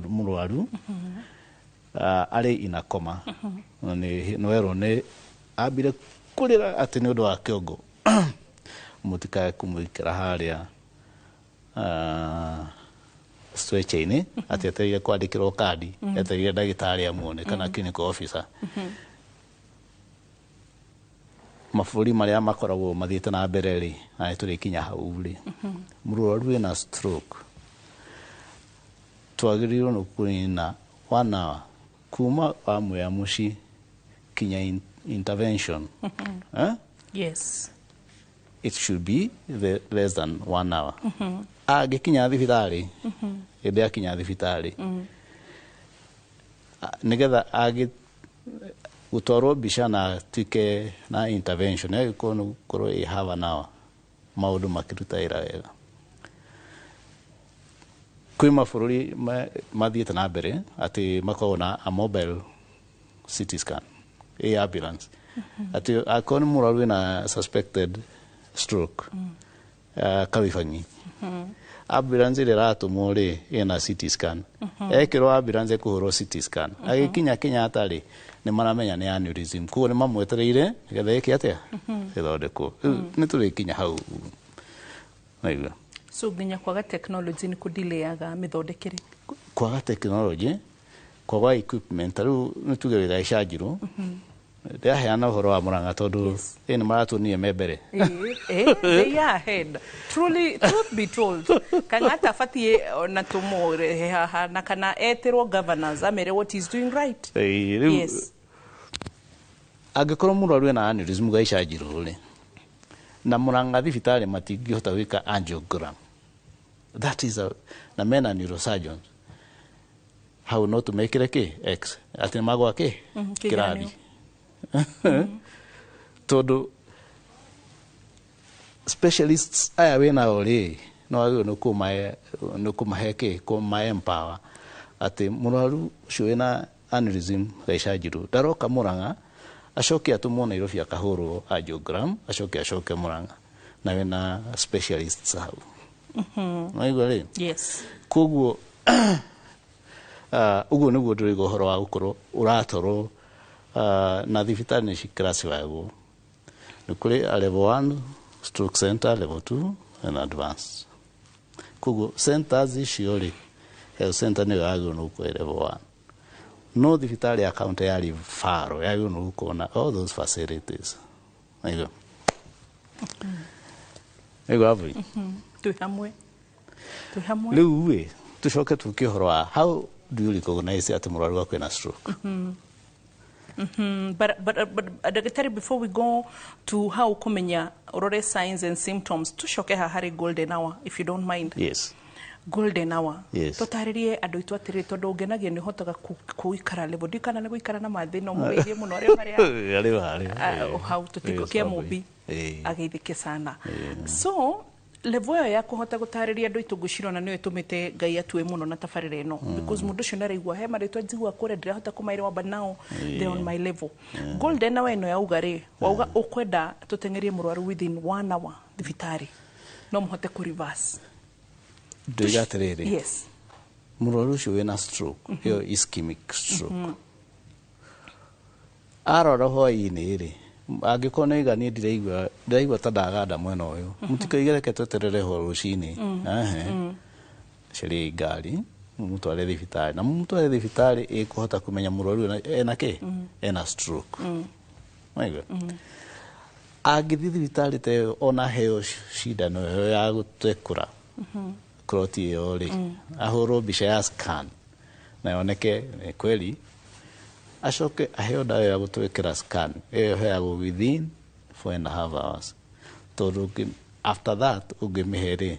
Speaker 2: mũrwaru arĩ ina coma, na nĩ werwo nĩ ambire kũrĩra atĩ nĩ ũndũ wa kĩongo, mũtikae kũmũikĩra harĩa stretcher-inĩ atĩ etereire kwandĩkĩrwo kandi, etereire ndagĩtarĩ amuone kana clinical officer. Mabũrũri marĩa makoragwo mathiĩte na mbere rĩ, na nĩ tũrĩkinya hau rĩ, mũrwaru wĩna stroke twagĩrĩirwo nĩ kũnina one hour kuma wamũya mũciĩ kinya intervention, eh?
Speaker 1: Yes.
Speaker 2: It should be the less than one hour. Angĩkinya thibitarĩ, hĩndĩ akinya thibitarĩ, nĩgetha agĩ gũtwarwo mbica na tuĩke na intervention, yagĩkorwo nĩ gũkorwo ĩ half an hour, maũndũ makĩruta wĩra wega. Kwĩ mabũrũri mathiĩte na mbere atĩ makoragwo na a mobile CT scan, ĩ ambulance, atĩ akorwo nĩ mũrwaru wĩna suspected stroke, Karuibangi, ambulance ĩrĩa ĩratũmwo rĩ, ĩna CT scan. Ekĩrwo ambulance ĩkũhũrwo CT scan, agĩkinya Kenyatta rĩ, nĩ maramenya nĩ aneurysm, koguo nĩ mamwetereire nĩgetha ĩke atĩa? Ĩthondekwo. Rĩu nĩ tũrĩkinya hau, naigua?
Speaker 1: So nginya kwaga technology nĩ kũdilayaga mĩthondekere?
Speaker 2: Kwaga technology, kwaga equipment. Ta rĩu nĩ tuge wĩra Icanjirũ, ndĩraheana ũhoro wa Mũrang'a tondũ ĩ nĩ maratuonire me mbere.
Speaker 1: They are ahead. Truly, truth be told, Kang'ata abatiĩ ona tũmũrehe haha na kana etĩrwo governors amere what he's doing right.
Speaker 2: Ĩĩ, rĩu angĩkorwo mũrwaru ena aneurysm ga Icanjirũ rĩ, na Mũrang'a thibitarĩ matingĩhota gwĩka angiogram, that is a, na mena neurosurgeons hau, no tũmekĩre kĩ x atĩ nĩ magwa kĩ kĩrathi, tondũ specialists aya wĩnao rĩ, no wagĩrĩirwo nĩ kũmahe kĩ, kũma empower atĩ mũrwaru ũcio wĩna aneurysm ga Icanjirũ ndaroka Mũrang'a acoke atũmwo Nairobi akahũrwo angiogram, acoke acoke Mũrang'a na wĩna specialists hau. Waigua rĩ?
Speaker 1: Yes.
Speaker 2: Koguo ũguo nĩguo ndĩrauga ũhoro wa gũkorwo ũratwarwo, na thibitarĩ nĩ ciclassifyagwo, nĩ kũrĩ a level 1 stroke center, level 2 and advanced. Koguo centers icio rĩ, health center nĩyo yagĩrĩirwo nĩ gũkorwo ĩ level 1, no thibitarĩ ya county ya referral yagĩrĩirwo nĩ gũkorwo na all those facilities. Naigua? Naigua, Avui?
Speaker 1: Twĩ hamwe, twĩ hamwe.
Speaker 2: Rĩu ĩ tũcoke tuke ũhoro wa how do you recognize atĩ mũrwaru waku ena stroke.
Speaker 1: But Daktari, before we go to how kumenya urore signs and symptoms, tucoke haha harĩ golden hour, if you don't mind.
Speaker 2: Yes.
Speaker 1: Golden hour.
Speaker 2: Yes.
Speaker 1: Tũtarĩrie andũ aitũ atĩrĩrĩ, tondũ ngenagia nĩ ũhotaga gũikara level ndikana nĩ gũikara na mathĩna ũmũgeithie mũno arĩa marĩa
Speaker 2: Arĩ harĩ.
Speaker 1: Hau tũtiko kĩa mũmbi ageithĩke sana. So level ĩyo ya kũhota gũtarĩria andũ aitũ, ngwĩciria ona nĩyo ĩtũmĩte Ngai atue mũno na tabarĩra ĩno, because mũndũ ũcio nĩaraigua he marĩtwa njigua kũrĩa ndirahota kũmaĩrĩwa, but now they're on my level. Golden hour ĩno yauga rĩ, wauga ũkwenda tũteng'erie mũrwaru within one hour thibitarĩ no mũhote kũ reverse.
Speaker 2: Ndoiga atĩrĩrĩ, mũrwaru ũcio wĩna stroke ĩyo, ischemic stroke, arora hwaĩ-inĩ rĩ, angĩkorwo nĩ aiga niĩ ndiraigua, ndĩraigua ta ndaganda mwena ũyũ, mũtikoige reke tweterere ho rũcinĩ. Ehe, cariai ngari mũmũtware thibitarĩ, na mũmũtware thibitarĩ ĩkũhota kũmenya mũrwaru ena kĩ, ena stroke. Waigua, angĩthiĩ thibitarĩ ta ĩyo, ona heo cindano ĩyo ya gũtekũra clot ĩyo rĩ, ahũrwo mbica ya scan na yoneke nĩ kweli, acoke aheo ndawa ya gũtwĩkĩra scan ĩyo ĩheagwo within 4.5 hours, tondũ after that ũngĩmĩhe rĩ,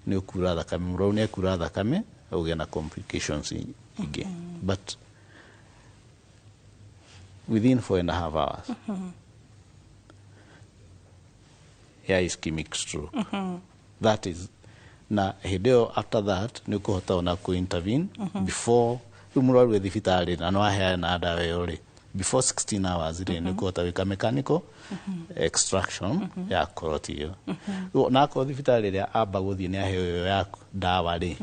Speaker 2: nĩ ũkura thakame, mũrwaru nĩ ekura thakame, ũgĩe na complications ingĩ. But within 4.5 hours ya ischemic stroke, that is, na hĩndĩ ĩyo after that nĩ ũkũhota ona kũ intervene before rĩu mũrwaru e thibitarĩ na no aheana ndawa ĩyo rĩ, before 16 hours rĩ, nĩ ũkũhota gwĩka mechanical extraction ya clot ĩyo. Rĩu ona akorwo thibitarĩ ĩrĩa amba gũthiĩ nĩ aheo ĩyo ya ndawa rĩ,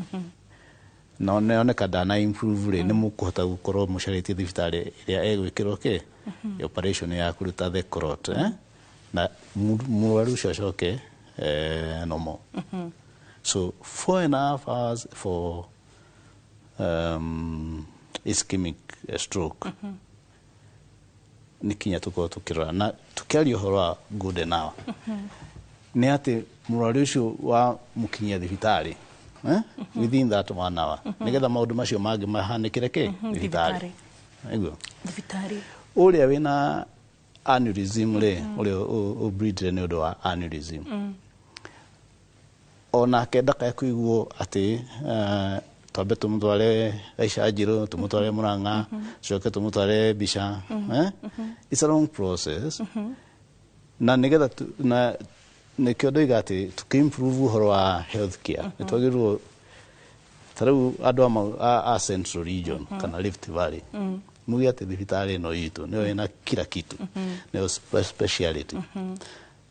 Speaker 2: na oneka ndana improve rĩ, nĩ mũkũhota gũkorwo mũcarĩtie thibitarĩ ĩrĩa ĩgwĩkĩrwo kĩ operation ya kũruta the clot, eh? Na mũrwaru ũcio acoke normal. So 4.5 hours for ischemic stroke nĩ kinya tũkorwo tũkĩrora na tũkĩaria ũhoro wa golden hour, nĩ atĩ mũrwaru ũcio wa mũkinyia thibitarĩ, eh? Within that one hour, nĩgetha maũndũ macio mangĩ mahanĩkĩre kĩ thibitarĩ.
Speaker 1: Thibitarĩ.
Speaker 2: Aigua.
Speaker 1: Thibitarĩ.
Speaker 2: Ũrĩa wĩna aneurysm rĩ, ũrĩa ũbleedire nĩ ũndũ wa aneurysm, onake ndakae kũiguo atĩ twambe tũmũtware Gaicanjirũ, tũmũtware Mũrang'a, coke tũmũtware mbica, eh? It's a long process. Na nĩgetha na nĩkĩo ndoiga atĩ tũkĩ-improve ũhoro wa health care, nĩ twagĩrĩirwo ta rĩu andũ a Central Region kana Rift Valley muge atĩ thibitarĩ ĩno itũ nĩyo ĩna kila kitu, nĩyo speciality,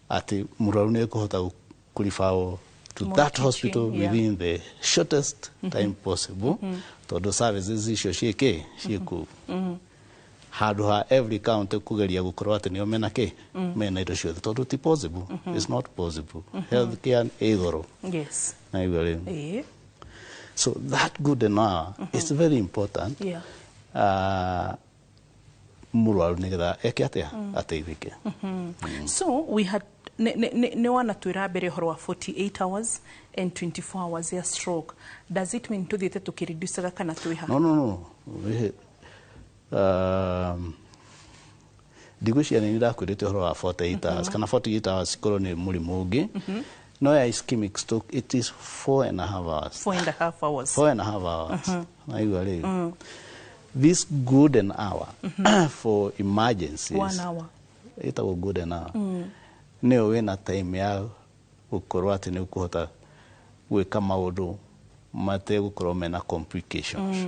Speaker 2: atĩ mũrwaru nĩ ekũhota kũribawo to
Speaker 1: More
Speaker 2: that
Speaker 1: teaching,
Speaker 2: hospital within the shortest time possible, tondũ services icio ciĩkĩ ciĩ kũu, handũ ha every county kũgeria gũkorwo atĩ nĩo mena kĩ, mena indo ciothe, tondũ ti possible. It's not possible. Health care ĩ goro. Naigua rĩu. So that golden hour is very important, mũrwaru nĩgetha eke atĩa, ateithĩke.
Speaker 1: So we had nĩ wanatwĩra mbere ũhoro wa 48 hours and 24 hours ya stroke. Does it mean tũthiĩte tũkĩreducaga kana twĩha?
Speaker 2: No. Ndigwĩciria nĩ ndakwĩrĩte ũhoro wa 48 hours kana 48 hours ikorwo nĩ mũrimũ ũngĩ, no ya ischemic stroke it is 4.5 hours.
Speaker 1: 4.5 hours.
Speaker 2: 4.5 hours. Naigua rĩu, this golden hour for emergencies
Speaker 1: One hour.
Speaker 2: ĩtagwo golden hour, nĩyo wĩna time ya gũkorwo atĩ nĩ ũkũhota gwĩka maũndũ mategũkorwo mena complications.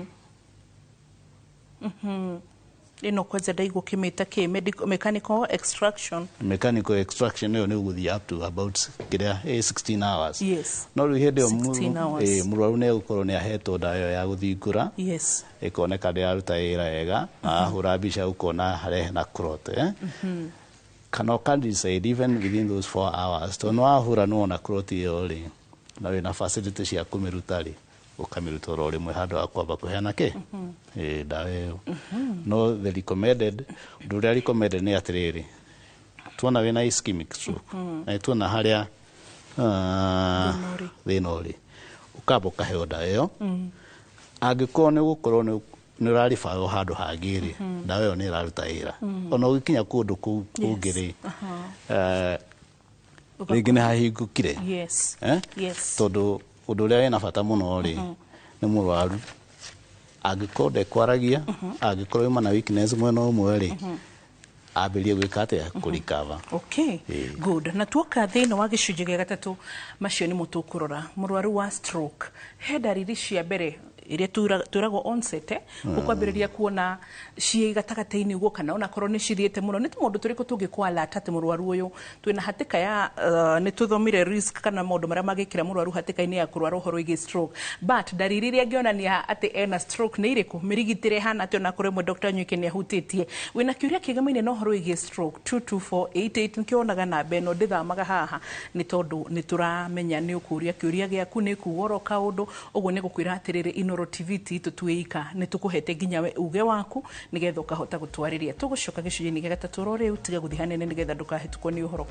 Speaker 1: Ĩno kwanja ndaigua ũkĩmĩta kĩ, mechanical extraction.
Speaker 2: Mechanical extraction ĩyo nĩ ũgũthiĩ up to about kĩrĩa 16 hours. No rĩu hĩndĩ ĩyo
Speaker 1: 16 hours.
Speaker 2: Mũrwaru nĩ egũkorwo nĩ ahetwo ndawa ĩyo ya gũthingũra, ĩkoneka ndĩraruta wĩra wega, na ahũra mbica ũkona harĩa hena clot, eh? Kana ũka decide even within those 4 hours, tondũ nĩwahũra nĩwona clot ĩyo rĩ, na wĩna facility cia kũmĩruta rĩ, ũkamĩruta oro rĩmwe handũ ha kwamba kũheana kĩ, ndawa ĩyo. No the recommended, ũndũ ũrĩa recommended nĩ atĩrĩrĩ, tuona wĩna ischemic stroke na tuona harĩa thĩna ũrĩ, ũkamba ũkaheo ndawa ĩyo. Angĩkorwo nĩ ũgũkorwo nĩ ũraribarwo handũ hangĩ rĩ, ndawa ĩyo nĩ ĩraruta wĩra. Ona ũgĩkinya kũndũ kũu kũngĩ rĩ, rĩngĩ nĩ hahingũkire. Eh? Tondũ Ũndũ ũrĩa wĩna bata mũno rĩ, nĩ mũrwaru angĩkorwo ndekwaragia, angĩkorwo yuma na weakness mwena ũmwe rĩ, ambĩrĩrie gwĩka atĩa? Kũrikava.
Speaker 1: Okay, good. Na tuoka thĩinĩ wa gĩcunjĩ gĩa gatatũ, macio nĩmo tũkũrora. Mũrwaru wa stroke, he ndariri cia mbere iria twĩragwo onset, ũkwambĩrĩria kuona ciĩ gatagatĩ-inĩ ũguo, kana onakorwo nĩ cithiĩte mũno, nĩ tũmaũndũ tũrĩkũ tũngĩkũ alert atĩ mũrwaru ũyũ twĩna hatĩka ya nĩ tũthomire risk kana maũndũ marĩa mangĩkĩra mũrwaru hatĩka-inĩ ya kũrwara ũhoro wĩgiĩ stroke, but ndariri iria angĩonania atĩ ena stroke nĩ irĩkũ? Mĩrigitĩre ĩhana atĩa? Onakorwo ĩmwe Dr. Nywike nĩ ahutĩtie. Wĩna kĩũria kĩgemaine na ũhoro wĩgiĩ stroke, 22488 nĩkĩo wonaga namba ĩno ndĩthamaga haha, nĩ tondũ nĩ tũramenya nĩ ũkũria kĩũria gĩaku, nĩ kuga oro kaũndũ ũguo nĩ gũkwĩra atĩrĩrĩ, Inooro TV ti itũ twĩika, nĩ tũkũhete nginya we uge waku nĩgetha ũkahota gũtwarĩria. Tũgũcoka gĩcunjĩ-inĩ gĩa gatatũ oro rĩu, tiga gũthiĩ hanene nĩgetha ndũkahĩtũkwo nĩ ũhoro.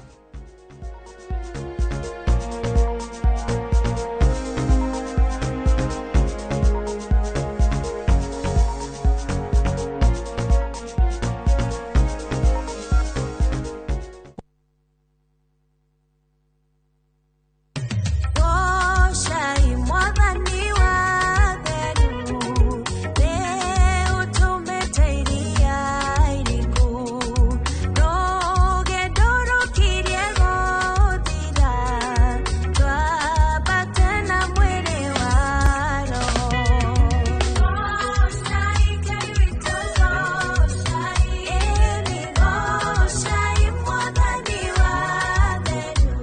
Speaker 19: Goocai Mwathani wa theru, nĩ ũtũmĩte iria iriku, rũgendo rũkirie gũthira, twambate na mwĩrĩ wa roho. Goocai Ngai witũ, goocai, ĩni goocai Mwathani wa theru.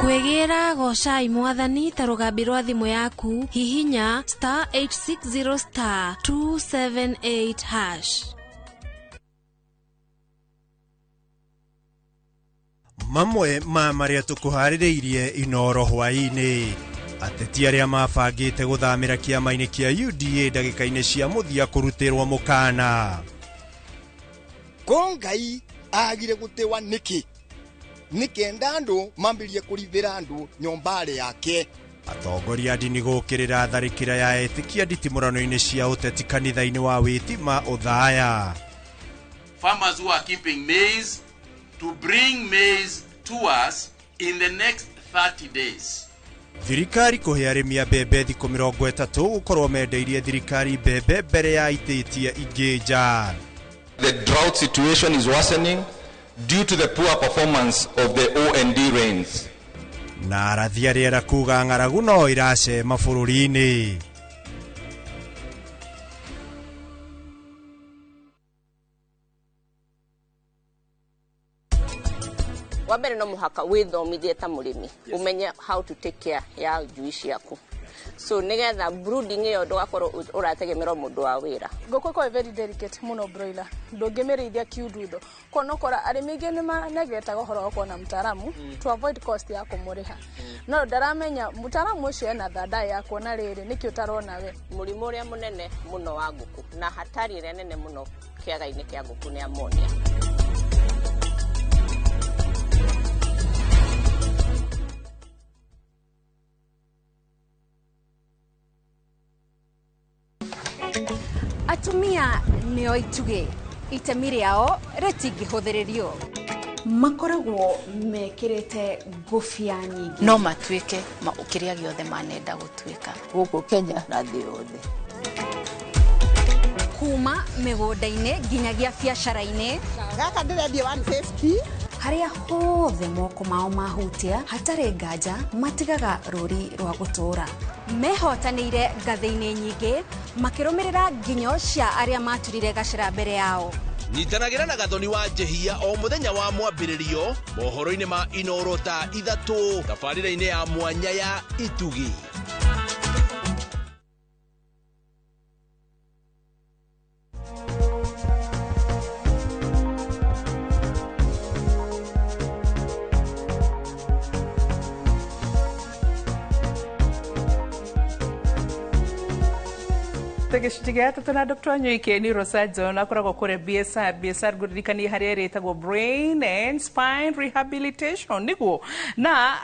Speaker 20: Kwĩgĩra gocai Mwathani ta rũgambi rwa thimũ yaku, hihinya star 860 star 278 hash.
Speaker 21: Mamwe ma marĩa tũkũharĩrĩirie Inoro hwaĩ-inĩ: ateti arĩa mabangĩte gũthamĩra kĩama-inĩ kĩa UDA ndagĩka-inĩ cia mũthia kũrutĩrwo mũkana.
Speaker 14: Ko Ngai agire gũtewa nĩkĩ? Nĩ kenda andũ mambĩrie kũrithĩra andũ nyũmbarĩ yake.
Speaker 21: Atongoria a ndini gũkĩrĩra tharĩkĩra ya etĩkia nditimũrano-inĩ cia ũteti kanitha-inĩ wa Wĩtima Ũthaya.
Speaker 22: Farmers who are keeping maize to bring maize to us in the next 30 days.
Speaker 21: Thirikari kũhe arĩmi a mbembe thikũ 30 gũkorwo mendeirie thirikari mbembe mbere ya itĩtie ingĩ nja.
Speaker 23: The drought situation is worsening due to the poor performance of the OND rains.
Speaker 21: Na arathi a rĩera kuga ng'aragu no ĩracema bũrũri-inĩ.
Speaker 24: Wa mbere, no mũhaka wĩthomithie ta mũrĩmi, ũmenye how to take care ya njui ciaku, so nĩgetha brooding ĩyo ndũgakorwo ũrategemerwo mũndũ wa wĩra.
Speaker 25: Ngũkũ ĩkoragwo very delicate mũno, broiler ndũngĩmĩrĩithia kiundutho kuona ũkora arĩmi aingĩ nĩ manegetaga ũhoro wa kuona mtaalamu to avoid cost ya kũmũrĩha, no ndaramenya mtaalamu ũcio ena thanda ya kuona rĩrĩ nĩkĩ ũtarona we.
Speaker 24: Mũrimũ ũrĩa mũnene mũno wa ngũkũ na hatari ĩrĩa nene mũno kĩaga-inĩ kĩa ngũkũ nĩ ammonia.
Speaker 26: Atumia nĩo itugĩ, itemi rĩao rĩtingĩhũthĩrĩrio.
Speaker 27: Makoragwo mekĩrĩte ngũbia nyingĩ.
Speaker 28: No matuĩke kĩrĩa gĩothe manenda gũtuĩka.
Speaker 29: Gũkũ Kenya na thĩ yothe.
Speaker 26: Kuma mĩgũnda-inĩ nginyagia biacara-inĩ.
Speaker 10: Gaka ndĩrendia 150.
Speaker 27: Harĩa hothe moko mao mahutia, hatarĩ nganja matigaga rũri rwa gũtũũra.
Speaker 26: Mehotanĩire ngathĩ-inĩ nyingĩ, makĩrũmĩrĩra nginyo cia arĩa maturire gacĩra mbere yao.
Speaker 3: Nyitanagĩra na Gathoni wa Njehia o mũthenya wa mwambĩrĩrio mohoro-inĩ ma Inoro thaa 3, tabarĩra-inĩ ya mwanya ya Itugi.
Speaker 1: Gĩcunjĩ gĩa gatatũ na Dr. Nyoike, neurosurgeon, akoragwo kũrĩa BSR. BSR ngũririkanie harĩa ĩrĩtagwo Brain and Spine Rehabilitation, nĩguo na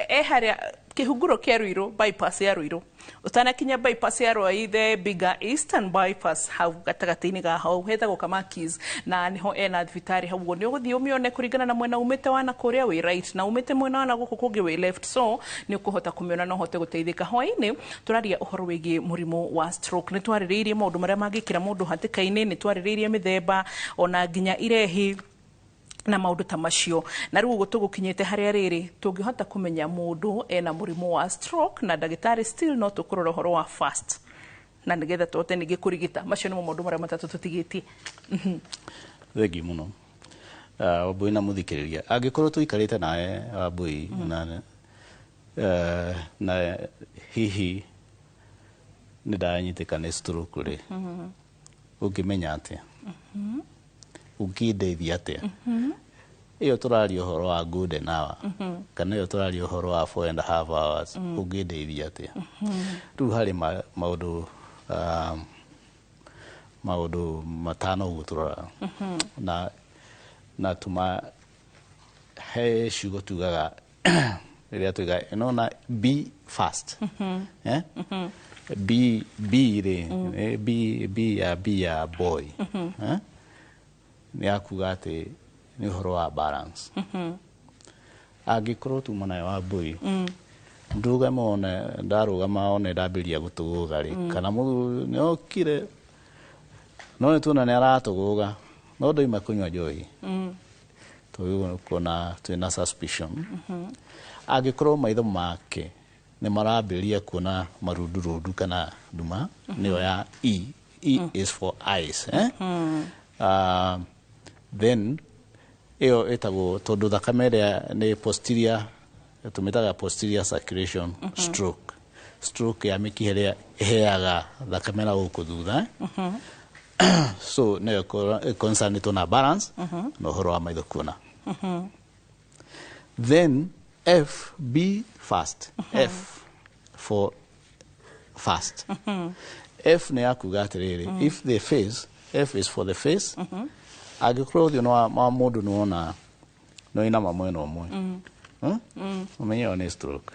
Speaker 1: e harĩa Kĩhunguro kĩa Ruiru, bypass ya Ruiru, ũtanakinya bypass ya Ruai, the bigger Eastern Bypass, hau gatagatĩ-inĩ ga hau hetagwo Kamakis, na niho ena thibitarĩ hau. Ũguo nĩ ũgũthiĩ ũmĩone kũringana na mwena umĩte wa na kũrĩa wĩ right, na umĩte mwena wa na gũkũ kũngĩ wĩ left, so nĩ ũkũhota kũmĩona na ũhote gũteithĩka. Hwaĩ-inĩ tũraria ũhoro wĩgiĩ mũrimũ wa stroke. Nĩ twarĩrĩirie maũndũ marĩa mangĩkĩra mũndũ hatĩka-inĩ, nĩ twarĩrĩirie mĩthemba ona nginya irehi na maũndũ ta macio, na rĩu ũguo tũgũkinyĩte harĩa rĩrĩ tũngĩhota kũmenya mũndũ ena mũrimũ wa stroke, na ndagĩtarĩ still no tũkũrora ũhoro wa fast na nĩgetha tũhote ningĩ kũrigita. Macio nĩmo maũndũ marĩa matatũ tũtigĩtie.
Speaker 2: Thengiũ mũno, Wambui, na mũthikĩrĩria. Angĩkorwo tũikarĩte nawe, Wambui, na hihi nĩ ndanyitĩka nĩ stroke rĩ, ũngĩmenya atĩa? Ũngĩndeithia atĩa? Ĩyo tũraria ũhoro wa golden hour, kana ĩyo tũraria ũhoro wa 4.5 hours, ũngĩndeithia atĩa? Rĩu harĩ maũndũ 5 ũguo tũroraga, na tuma he ciugo tugaga rĩrĩa tuiga ĩno na be fast, eh? B, B rĩ, B, B ya, B ya boy, eh? Nĩ ya kuga atĩ nĩ ũhoro wa balance. Angĩkorwo tuma nayo, Wambui, ndũgame one ndarũgama, one ndambĩrĩria gũtũgũga rĩ, kana mũthuri nĩ okire no nĩ tuona nĩ aratũgũga no ndoima kũnyua njohi, tũgĩrĩirwo kuona twĩna suspicion. Angĩkorwo maitho make nĩ marambĩrĩria kuona marundurundu kana nduma, nĩyo ya E. E is for eyes, eh? Then ĩyo ĩtagwo, tondũ thakame ĩrĩa nĩ posterior, tũmĩtaga posterior circulation stroke, stroke ya mĩkiha ĩrĩa ĩheaga thakame na gũkũ thutha, so nĩyo ĩconcernĩtwo na balance na ũhoro wa maitho kuona. Then F, B fast, F for fast. F nĩ ya kuga atĩrĩrĩ, if the face, F is for the face, angĩkorwo ũthiũ nĩ wa mũndũ nĩ wona nĩ wainama mwena ũmwe, Ũmenye ĩyo nĩ stroke.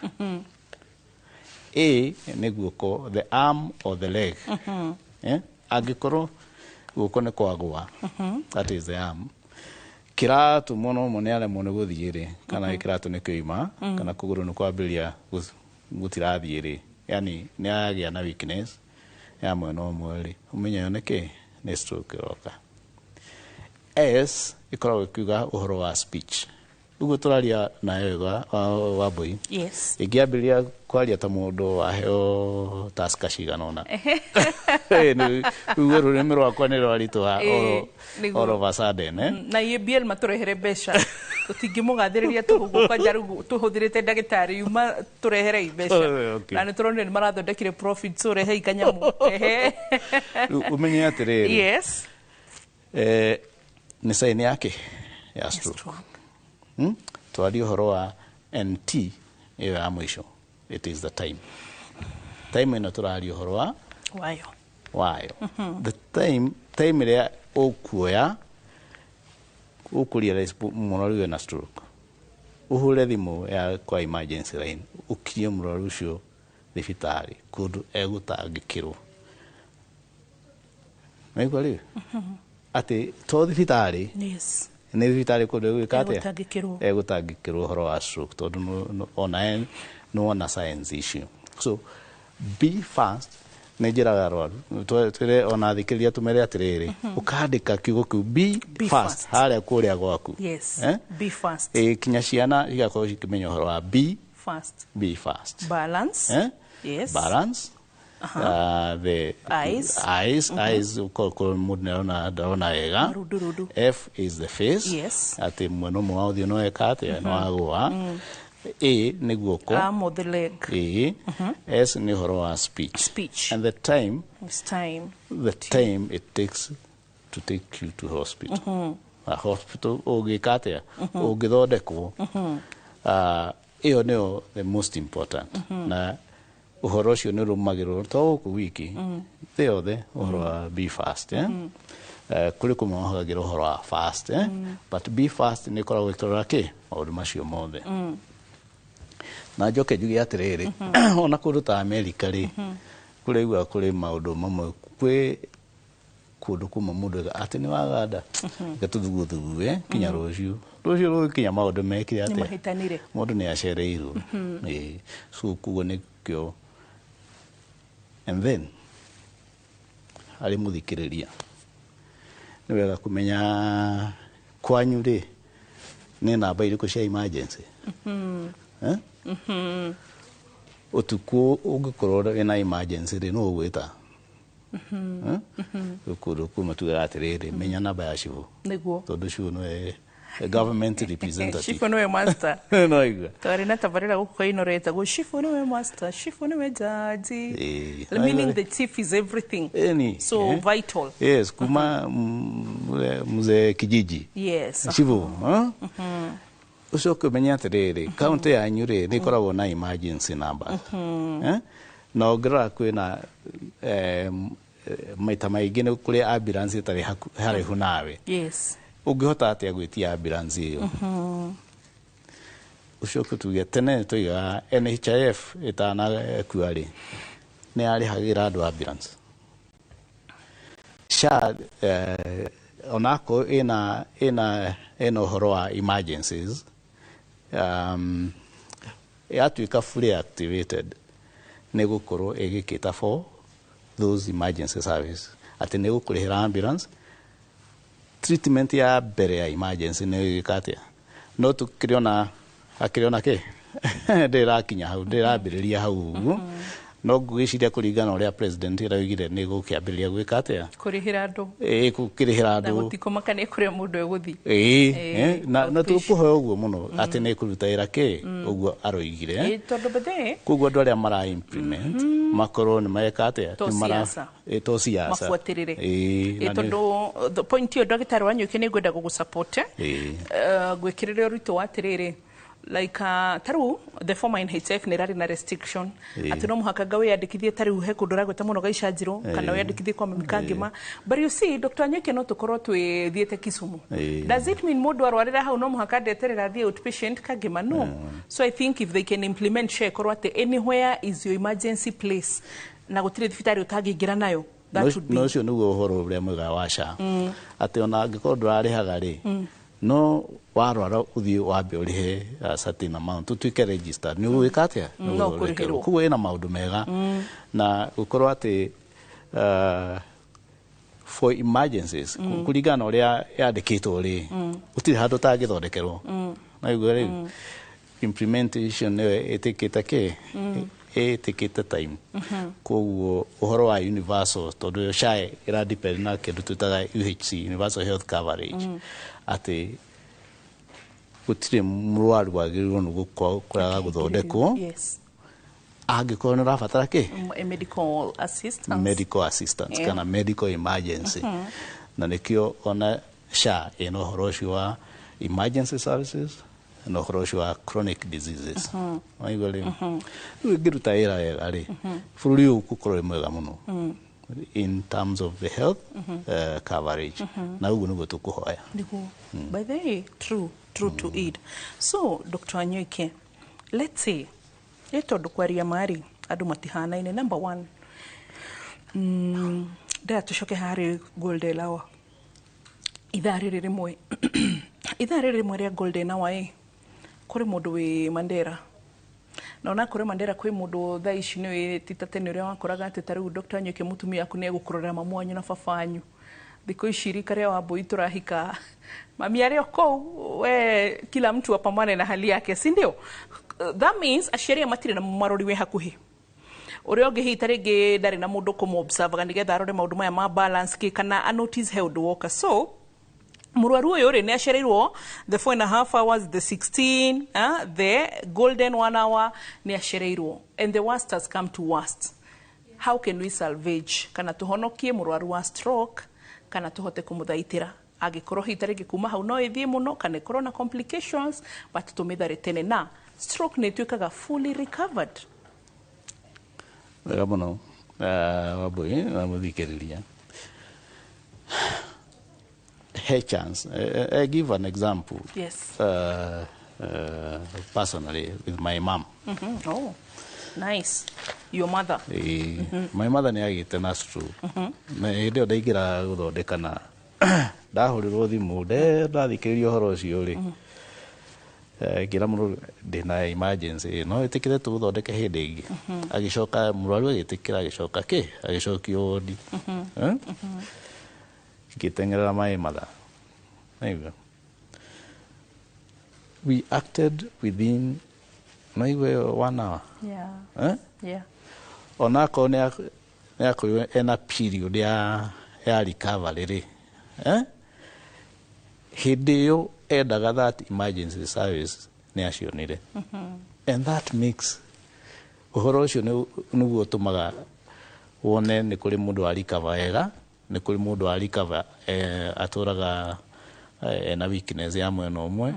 Speaker 2: A nĩ guoko, the arm or the leg, eh? Angĩkorwo guoko nĩ kwagwa, that is the arm, kĩratũ mũno mũno nĩ aremwo nĩ gũthiĩ rĩ, kana kĩratũ nĩ kĩoima, kana kũgũrũ nĩ kwambĩrĩria gũtirathiĩ rĩ, yani nĩ agĩa na weakness ya mwena ũmwe rĩ, ũmenye ĩyo nĩ kĩ, nĩ stroke ĩroka. S ĩkoragwo ĩkiuga ũhoro wa speech. Ũguo tũraria nayo wega, Wambui,
Speaker 1: Yes.
Speaker 2: ĩngĩambĩrĩria kwaria ta mũndũ waheo taska cigana ũna, rĩu rũrĩmĩ rwakwa nĩ rwaritũha
Speaker 1: Nĩguo.
Speaker 2: all of a sudden, eh?
Speaker 1: Na EABL matũrehere mbeca, tũtingĩmũgathĩrĩria tũhũgũ kwanja rĩu tũhũthĩrĩte ndagĩtarĩ yuma tũreherei mbeca.
Speaker 2: Oh, okay.
Speaker 1: Na nĩ tũronire nĩ marathondekire profit, so rehei kanyamũ. Ehe.
Speaker 2: Rĩu ũmenye atĩrĩrĩ, nĩ sign yake ya stroke. Twarie ũhoro wa NT ĩyo ya mũico, it is the time. Time ĩno tũraria ũhoro wa
Speaker 1: wayo.
Speaker 2: Wayo, the time, time ĩrĩa ũkuoya ũkũrealize mũrwaru ena stroke, ũhũre thimũ ya kwa emergency line, ũkinyie mũrwaru ũcio thibitarĩ kũndũ egũtangĩkĩrwo. Naigua rĩu atĩ to thibitarĩ, nĩ thibitarĩ kũndũ egwĩka atĩa?
Speaker 1: Egũtangĩkĩrwo.
Speaker 2: Egũtangĩkĩrwo ũhoro wa stroke, tondũ ona nĩwona signs icio. So be fast. Nĩ njĩraga arwaru, twĩre ona athikĩrĩria, tũmere atĩrĩrĩ, ũkandĩka kiugo kĩu be
Speaker 1: Be
Speaker 2: fast
Speaker 1: fast.
Speaker 2: harĩa kũrĩa gwaku. Eh?
Speaker 1: Be fast.
Speaker 2: Ĩ, kinya ciana igakorwo cikĩmenya ũhoro wa be
Speaker 1: fast.
Speaker 2: Be fast.
Speaker 1: Balance.
Speaker 2: Eh? Balance. The
Speaker 1: Eyes.
Speaker 2: Eyes, eyes, ko mũndũ nĩarona, ndarona wega.
Speaker 1: Marundurundu.
Speaker 2: F is the face, atĩ mwena ũmwe wa ũthiũ nĩweka atĩa? Nĩwagũa. A nĩ guoko.
Speaker 1: Arm or the leg.
Speaker 2: A. S nĩ ũhoro wa speech.
Speaker 1: Speech.
Speaker 2: And the time,
Speaker 1: It's time.
Speaker 2: The time it takes to take you to hospital. A hospital ũngĩka atĩa? Ũngĩthondekwo. Ĩyo nĩyo the most important, na ũhoro ũcio nĩ ũrũmagĩrĩrwo to gũkũ wiki, thĩ yothe, ũhoro wa be fast, eh? Kũrĩ kũmwe mahũthagĩra ũhoro wa fast, eh? But be fast nĩ ĩkoragwo ĩkĩrora kĩ maũndũ macio mothe. Na njoke njuge atĩrĩrĩ, ona kũndũ ta Amerika rĩ, kũraigua kũrĩ maũndũ mamwe, kwĩ kũndũ kũmwe mũndũ ega atĩ nĩ waganda reke tũthuguthugue kinya rũciũ, rũciũ rũgĩkinya maũndũ mekire
Speaker 1: Nĩ
Speaker 2: atĩa?
Speaker 1: Mahĩtanire.
Speaker 2: Mũndũ nĩ acereirwo. Ĩĩ, so koguo nĩkĩo, and then harĩ mũthikĩrĩria nĩ wega kũmenya kwanyu rĩ nĩ namba irĩkũ cia emergency. Eh? Ũtukũ ũngĩkorwo wĩna emergency rĩ, nũ ũgwĩta? Eh? Kũndũ kũmwe tugaga atĩrĩrĩ, menya namba ya cibũ, tondũ cibũ nĩwe government representative.
Speaker 1: Cibũ nĩwe master.
Speaker 2: No igua.
Speaker 1: Twarĩ na tabarĩra gũkũ Kainoro ĩtagwo Cibũ nĩwe master, Cibũ nĩwe jaji.
Speaker 2: Ĩĩ.
Speaker 1: Meaning the chief is everything.
Speaker 2: Ĩni,
Speaker 1: So vital.
Speaker 2: Yes, kuma ule mzee kijiji, cibũ, eh? Ũcoke ũmenye atĩrĩrĩ, kaunti yanyu rĩ nĩ ĩkoragwo na emergency number. Eh? Na ũngĩrora kwĩna maita maingĩ nĩ kũrĩ ambulance ĩtarĩ haraihu nawe. Ũngĩhota atĩa gwĩtia ambulance ĩyo? Ũcoke tuge tene tũigaga NHIF ĩtanakua rĩ, nĩ yarĩhagĩra andũ ambulance. SHA onakorwo ĩna ũhoro wa emergencies, yatuĩka fully activated nĩ gũkorwo ĩgĩkĩta for those emergency service, atĩ nĩ gũkũrĩhĩra ambulance, treatment ya mbere ya emergency nĩ ĩgĩka atĩa, no tũkĩrĩ akĩrĩ ona kĩ ndĩrakinya hau, ndĩrambĩrĩria hau ũguo, no ngwĩciria kũringana na ũrĩa president araugire nĩ gũkĩambĩrĩria gwĩka atĩa?
Speaker 1: Kũrĩhĩra andũ.
Speaker 2: Ĩĩ, gũkĩrĩhĩra
Speaker 1: Na
Speaker 2: andũ.
Speaker 1: Gũtikũmakania kũrĩa mũndũ egũthiĩ.
Speaker 2: Ĩĩ, na tũkũhoya ũguo mũno atĩ nĩ kũruta wĩra kĩ ũguo aroigire.
Speaker 1: Ĩĩ, tondũ bethe
Speaker 2: Koguo andũ arĩa mara implement makorwo nĩ mareka atĩa?
Speaker 1: To siasa.
Speaker 2: Ĩĩ, to siasa.
Speaker 1: Mabuatĩrĩre.
Speaker 2: Ĩĩ,
Speaker 1: Ĩĩ,
Speaker 2: na
Speaker 1: tondũ the point ĩyo, ndagĩtarĩ Wanyũki, nĩ ngwenda gũgũsupport.
Speaker 2: Ĩĩ.
Speaker 1: Ngwĩkĩrĩre ũritũ wa atĩrĩrĩ, like tarĩu the former NHIF nĩ ĩrarĩ na restriction atĩ no mũhaka nga wĩyandĩkithie, tarĩu he kũndũ ũragweta mũno Gaicanjirũ, kana wĩyandĩkithie kwa Mami Kangĩma. But you see, Dr. Wanyoike, no tũkorwo twĩthiĩte Kisumu. Does it mean mũndũ arwarĩra hau no mũhaka ndeterera athiĩ outpatient Kangĩma? No. So I think if they can implement SHA, ĩkorwo atĩ anywhere is your emergency place na gũtirĩ thibitarĩ ũtangĩingĩra nayo, that would be
Speaker 2: Na ũcio nĩguo ũhoro ũrĩa mwega wa SHA, atĩ ona angĩkorwo ndũrarĩhaga rĩ, no warwara ũthiĩ wambe ũrĩhe a certain amount ũtuĩke registered, nĩ ũgwĩka atĩa?
Speaker 1: Mm, no
Speaker 2: Nĩ ũgũthondekerwo.
Speaker 1: kũrĩhĩrwo.
Speaker 2: Koguo ĩna maũndũ mega na gũkorwo atĩ for emergencies, kũringana na ũrĩa yandĩkĩtwo rĩ, gũtirĩ handũ ũtangĩthondekerwo. Naigua rĩu implementation nĩyo ĩtĩkĩte kĩ ĩtĩkĩte time. Koguo ũhoro wa universal, tondũ SHA ĩra depend na kĩndũ twĩtaga UHC, universal health coverage, atĩ gũtirĩ mũrwaru wagĩrĩirwo nĩ kũraga gũthondekwo angĩkorwo nĩ ũrabatara kĩ?
Speaker 1: A medical assistance.
Speaker 2: Medical assistance kana medical emergency. Na nĩkĩo ona SHA ĩna ũhoro ũcio wa emergency services na ũhoro ũcio wa chronic diseases. Waigua rĩu? Rĩu ĩngĩruta wĩra wega rĩ, bũrũri ũyũ ũgũkorwo wĩ mwega mũno in terms of the health coverage, na ũguo nĩguo tũkũhoya.
Speaker 1: Nĩguo. By the way, true, true to it. So Dr. Wanyoike, let's say ĩ tondũ kwaria marĩ andũ matihanaine, number one, ndĩra tũcoke harĩ golden hour, ithaa rĩrĩ rĩmwe, ithaa rĩrĩ rĩmwe rĩa golden hour. Ĩ kũrĩ mũndũ wĩ Mandera, na ona kũrĩ Mandera kwĩ mũndũ thaa ici nĩ ti ta tene ũrĩa wakoraga atĩ ta rĩu Dr. Wanyoike, mũtumia waku nĩ egũkũrorera mamu wanyu na baba wanyu. Thikũ ici rika rĩa Wambui tũrahika mami arĩ o kũu, we kila mtu apambane na hali yake, si ndio? That means aciari aya matirĩ na marori wĩ hakuhĩ ũrĩa ũngĩ, hihi ta rĩngĩ ndarĩ na mũndũ kũmũ-observaga nĩgetha arore maũndũ maya ma balance kĩ kana a notice he ũndũ woka. So mũrwaru ũyũ rĩ nĩ acereirwo the 4.5 hours, the 16, the golden one hour nĩ acereirwo, and the worst has come to worst. How can we salvage kana tũhonokie mũrwaru wa stroke, kana tũhote kũmũthaitĩra angĩkorwo hihi ta rĩngĩ kuma hau no ĩthiĩ mũno kana ĩkorwo na complications, but tũmĩthare tene, na stroke nĩ ĩtuĩkaga fully recovered?
Speaker 2: Wega mũno, Wambui na mũthikĩrĩria. He chance, I give an example. personally with my mom.
Speaker 1: Oh, nice. Your mother.
Speaker 2: My mother nĩ agĩte na stroke. Na hĩndĩ ĩyo ndaingĩra gũthondeka na ndahũrĩrwo thimũ ndathikĩrĩria ũhoro ũcio rĩ, ngĩra mũrwaru ndĩna emergency no ĩtĩkĩre tũgũthondeke hĩndĩ ĩngĩ. Agĩcoka mũrwaru agĩtĩkĩra, agĩcoka kĩ agĩcokio wodi. Ngĩteng'erera my mother. Naigua we acted within naigua 1 hour.
Speaker 1: Yeah.
Speaker 2: Eh?
Speaker 1: Yeah.
Speaker 2: Onakorwo nĩ akorirwo ena period ya recovery rĩ, eh? Hĩndĩ ĩyo endaga that emergency service nĩ acionire. And that makes ũhoro ũcio nĩguo ũtũmaga wone nĩ kũrĩ mũndũ wa recover wega, nĩ kũrĩ mũndũ wa recover atũraga ena weakness ya mwena ũmwe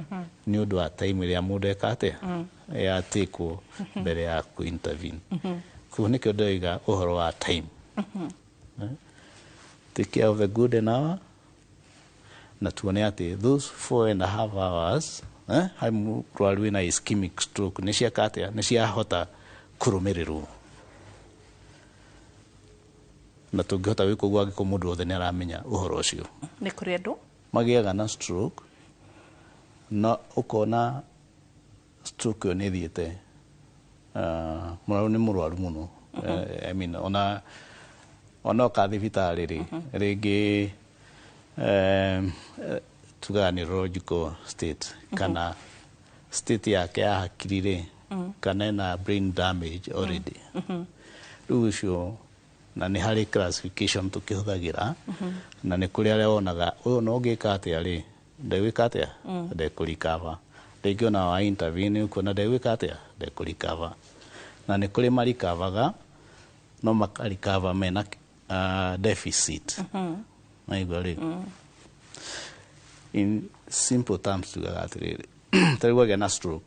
Speaker 2: nĩ ũndũ wa time ĩrĩa mũndũ eka atĩa yatikwo mbere ya ku intervene. Koguo nĩkĩo ndĩroiga ũhoro wa time. Take care of the good an hour na tuone atĩ those 4.5 hours harĩ mũrwaru wĩna ischemic stroke nĩ ciaka atĩa, nĩ ciahota kũrũmĩrĩrwo, na tũngĩhota gwĩka ũguo angĩkorwo mũndũ wothe nĩ aramenya ũhoro ũcio.
Speaker 1: Nĩ kũrĩ andũ
Speaker 2: magĩaga na stroke na ũkona stroke ĩyo nĩ ĩthiĩte, mũrwaru nĩ mũrwaru mũno. I mean, ona oka thibitarĩ rĩ, rĩngĩ tugaga neurological state kana state yake ya hakiri rĩ, kana ena brain damage already. Rĩu ũcio na nĩ harĩ classification tũkĩhũthagĩra, na nĩ kũrĩ arĩa wonaga ũyũ no ũngĩka atĩa rĩ, ndegwĩka atĩa, ndekũrikava. Rĩngĩ ona wa intervene ũkuona ndegwĩka atĩa, ndekũrikava. Na nĩ kũrĩ marikavaga no makarikava mena deficit. Naigua rĩ, in simple terms tugaga atĩrĩrĩ, ta rĩu agĩa na stroke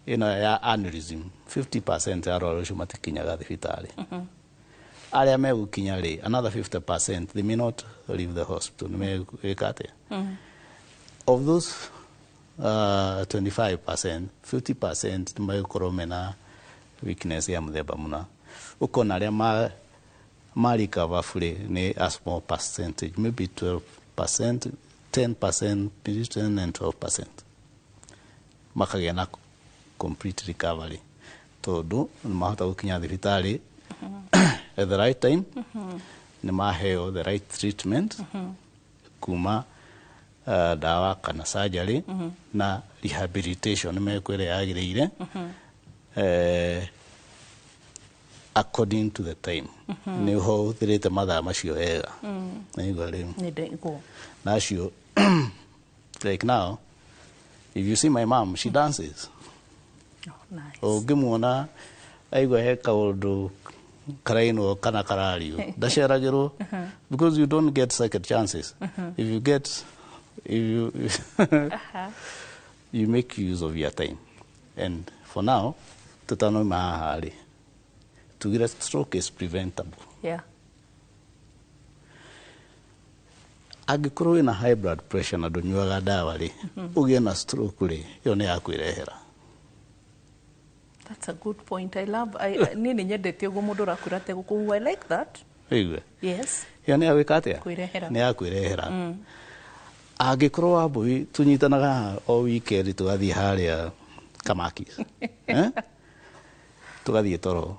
Speaker 2: ĩno ya aneurysm, 50% ya arwaru acio matikinyaga thibitarĩ. Arĩa megũkinya rĩ, another 50% they may not leave the hospital, nĩ megwĩka atĩa. Of those 25%, 50% nĩ megũkorwo mena weakness ya mũthemba mũna. Ũkona arĩa ma recover fully nĩ a small percentage, maybe 12%, 10%, between 10 and 12% makagĩa na complete recovery, tondũ nĩ mahota gũkinya thibitarĩ at the right time, nĩ maheo the right treatment kuma dawa kana surgery na rehabilitation nĩ mekwo ĩrĩa yagĩrĩire, according to the time. Nĩ ũhũthĩrĩte mathaa macio wega. Naigua rĩu
Speaker 1: nĩ ndĩguo
Speaker 2: na acio like now if you see my mom, she dances.
Speaker 1: Nice.
Speaker 2: Ũngĩmuona aigua he kaũndũ karainwo kana karario, ndaceragĩrwo, because you don't get second chances. If you get if you you make use of your time. And for now tutanoima haha rĩ, tugire stroke is preventable. Angĩkorwo wĩna high blood pressure na ndũnyuaga ndawa rĩ, ũgĩe na stroke rĩ, ĩyo nĩ ya kwĩrehera.
Speaker 1: That's a good point. I love niĩ nĩ nyendete ũguo mũndũ ũrakwĩra ategũkũhuha. I like that.
Speaker 2: Wĩigue?
Speaker 1: Yes.
Speaker 2: Ĩyo nĩ ya gwĩka atĩa?
Speaker 1: Kwĩrehera.
Speaker 2: Nĩ ya kwĩrehera. Angĩkorwo Wambũi tũnyitanaga haha o weekend tũgathiĩ harĩa Kamakis, eh? Tũgathiĩ toro,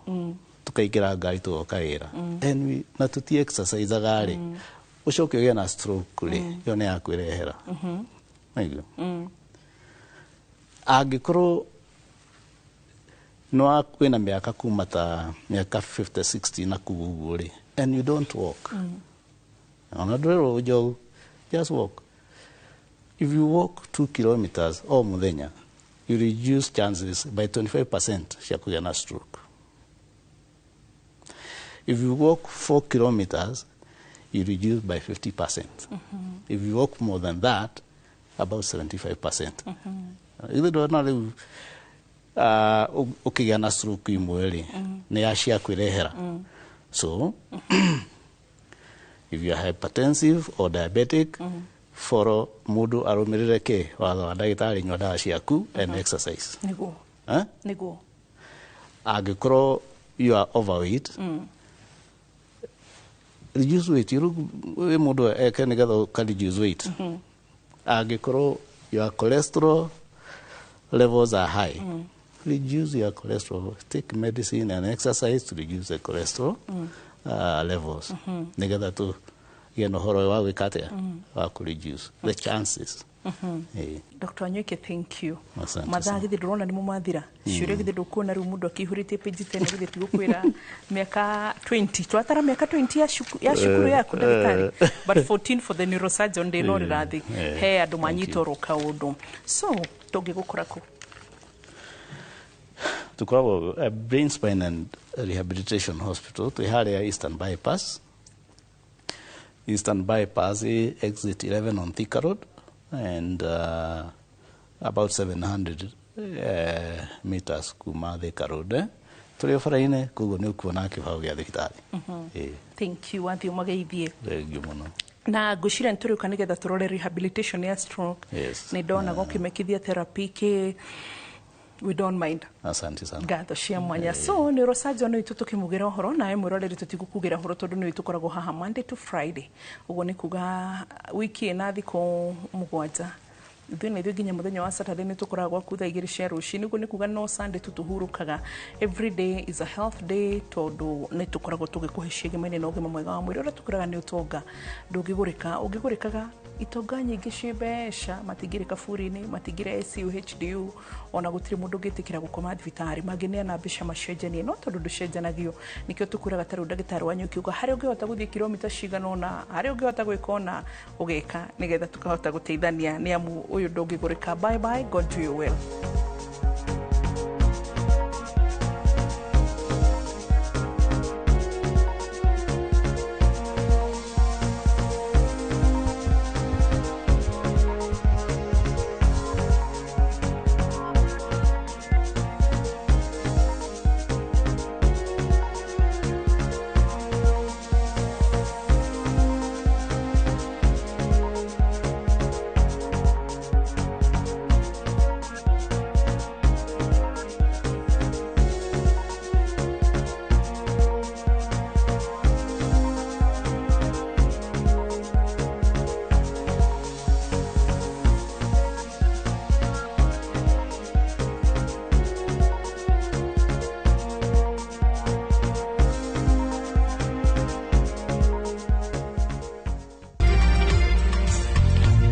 Speaker 2: tũkaingĩra ngari tũgoka wĩra, and we, na tũti exerciseaga rĩ, ũcoke ũgĩe na stroke rĩ, ĩyo nĩ ya kwĩrehera. Naigua? Angĩkorwo no wĩna mĩaka kuma ta mĩaka 50 60 na kuu ũguo rĩ, and you don't walk, ona ndũrerwo ũjog, just walk. If you walk 2 kilometers o mũthenya, you reduce chances by 25% cia kũgĩa na stroke. If you walk 4 kilometers, you reduce by 50%. If you walk more than that, about 75%. Ithe ndona rĩu ũkĩgĩa na stroke imwe rĩ, nĩ ya cia kwĩrehera. So if you are hypertensive or diabetic, Follow mũndũ arũmĩrĩre kĩ watho wa ndagĩtarĩ, nyua ndawa ciaku and exercise. Eh?
Speaker 1: Nĩguo.
Speaker 2: Angĩkorwo you are overweight, reduce weight. Wĩ mũndũ eke nĩgetha ũka reduce weight. Angĩkorwo your cholesterol levels are high, reduce your cholesterol, take medicine and exercise to reduce the cholesterol levels, nĩgetha tũgĩe na ũhoro wa gwĩka atĩa, wa kũ reduce the chances. Ĩĩ.
Speaker 1: Dr. Wanyoike, thank you.
Speaker 2: Asante
Speaker 1: Mathaa
Speaker 2: sana.
Speaker 1: githĩ ndũrona nĩmo mathira? Ciũria githĩ ndũkuona rĩu mũndũ akĩihũrĩtie page 10? Githĩ tigũkwĩra mĩaka 20 twatara mĩaka 20 ya cukuru yaku, ndagĩtarĩ, but 14 for the neurosurgeon ndĩnorĩra thĩ. He andũ manyita oro kaũndũ. So tũngĩgũkora kũ?
Speaker 2: Tukoragwo Brain Spine and Rehabilitation Hospital, twĩ harĩa Eastern Bypass, Eastern Bypass, exit 11 on Thika Road and about 700 meters kuma Thika Road, eh? Tũrĩ o bara-inĩ, koguo nĩ ũkuona kĩbaũ gĩa thibitarĩ. Ĩĩ.
Speaker 1: Thank you, wathiĩ ũmageithie.
Speaker 2: Thank you mũno.
Speaker 1: Na ngwĩciria nĩ tũrĩũka nĩgetha tũrore rehabilitation ya stroke. Nĩ ndonaga ũkĩmekithia therapy kĩ, we don't mind.
Speaker 2: Asante sana.
Speaker 1: Ngatho cia mwanya. So neurosurgeon witũ tũkĩmugĩra ũhoro, nawe mwĩroreri tũtigũkugĩra ũhoro tondũ nĩ tũkoragwo haha Monday to Friday, ũguo nĩ kuga wiki ĩna thikũ 7, ithuĩ na ithuĩ nginya mũthenya wa Saturday nĩ tũkoragwo gwaku thaa 2 cia rũcinĩ. Ũguo nĩ kuga no Sunday tu tũhurũkaga. Every day is a health day, tondũ nĩ tũkoragwo tũgĩkũhe ciĩgemaine na ũgima mwega wa mwĩrĩ, ũrĩa tũkwĩraga nĩ ũtonga ndũngĩgũrĩka. Ũngĩgũrĩkaga, itonga nyingĩ ciĩ mbeca matingĩrĩ kaburi-inĩ, matingĩrĩ ICU, HDU, ona gũtirĩ mũndũ ũngĩtĩkĩra gũkoma thibitarĩ. Mangĩneana mbeca macenjanie, no tondũ ndũcenjanagio, nĩkĩo tũkwĩraga ta rĩu ndagĩtarĩ wanyu ũkiuga harĩa ũngĩhota gũthiĩ kilomita cigana ũna, harĩa ũngĩhota gwĩka ũna, ũgeka nĩgetha tũkahota gũteithania, nĩ amu ũyũ ndũngĩgũrĩka. Bye bye, God do you well.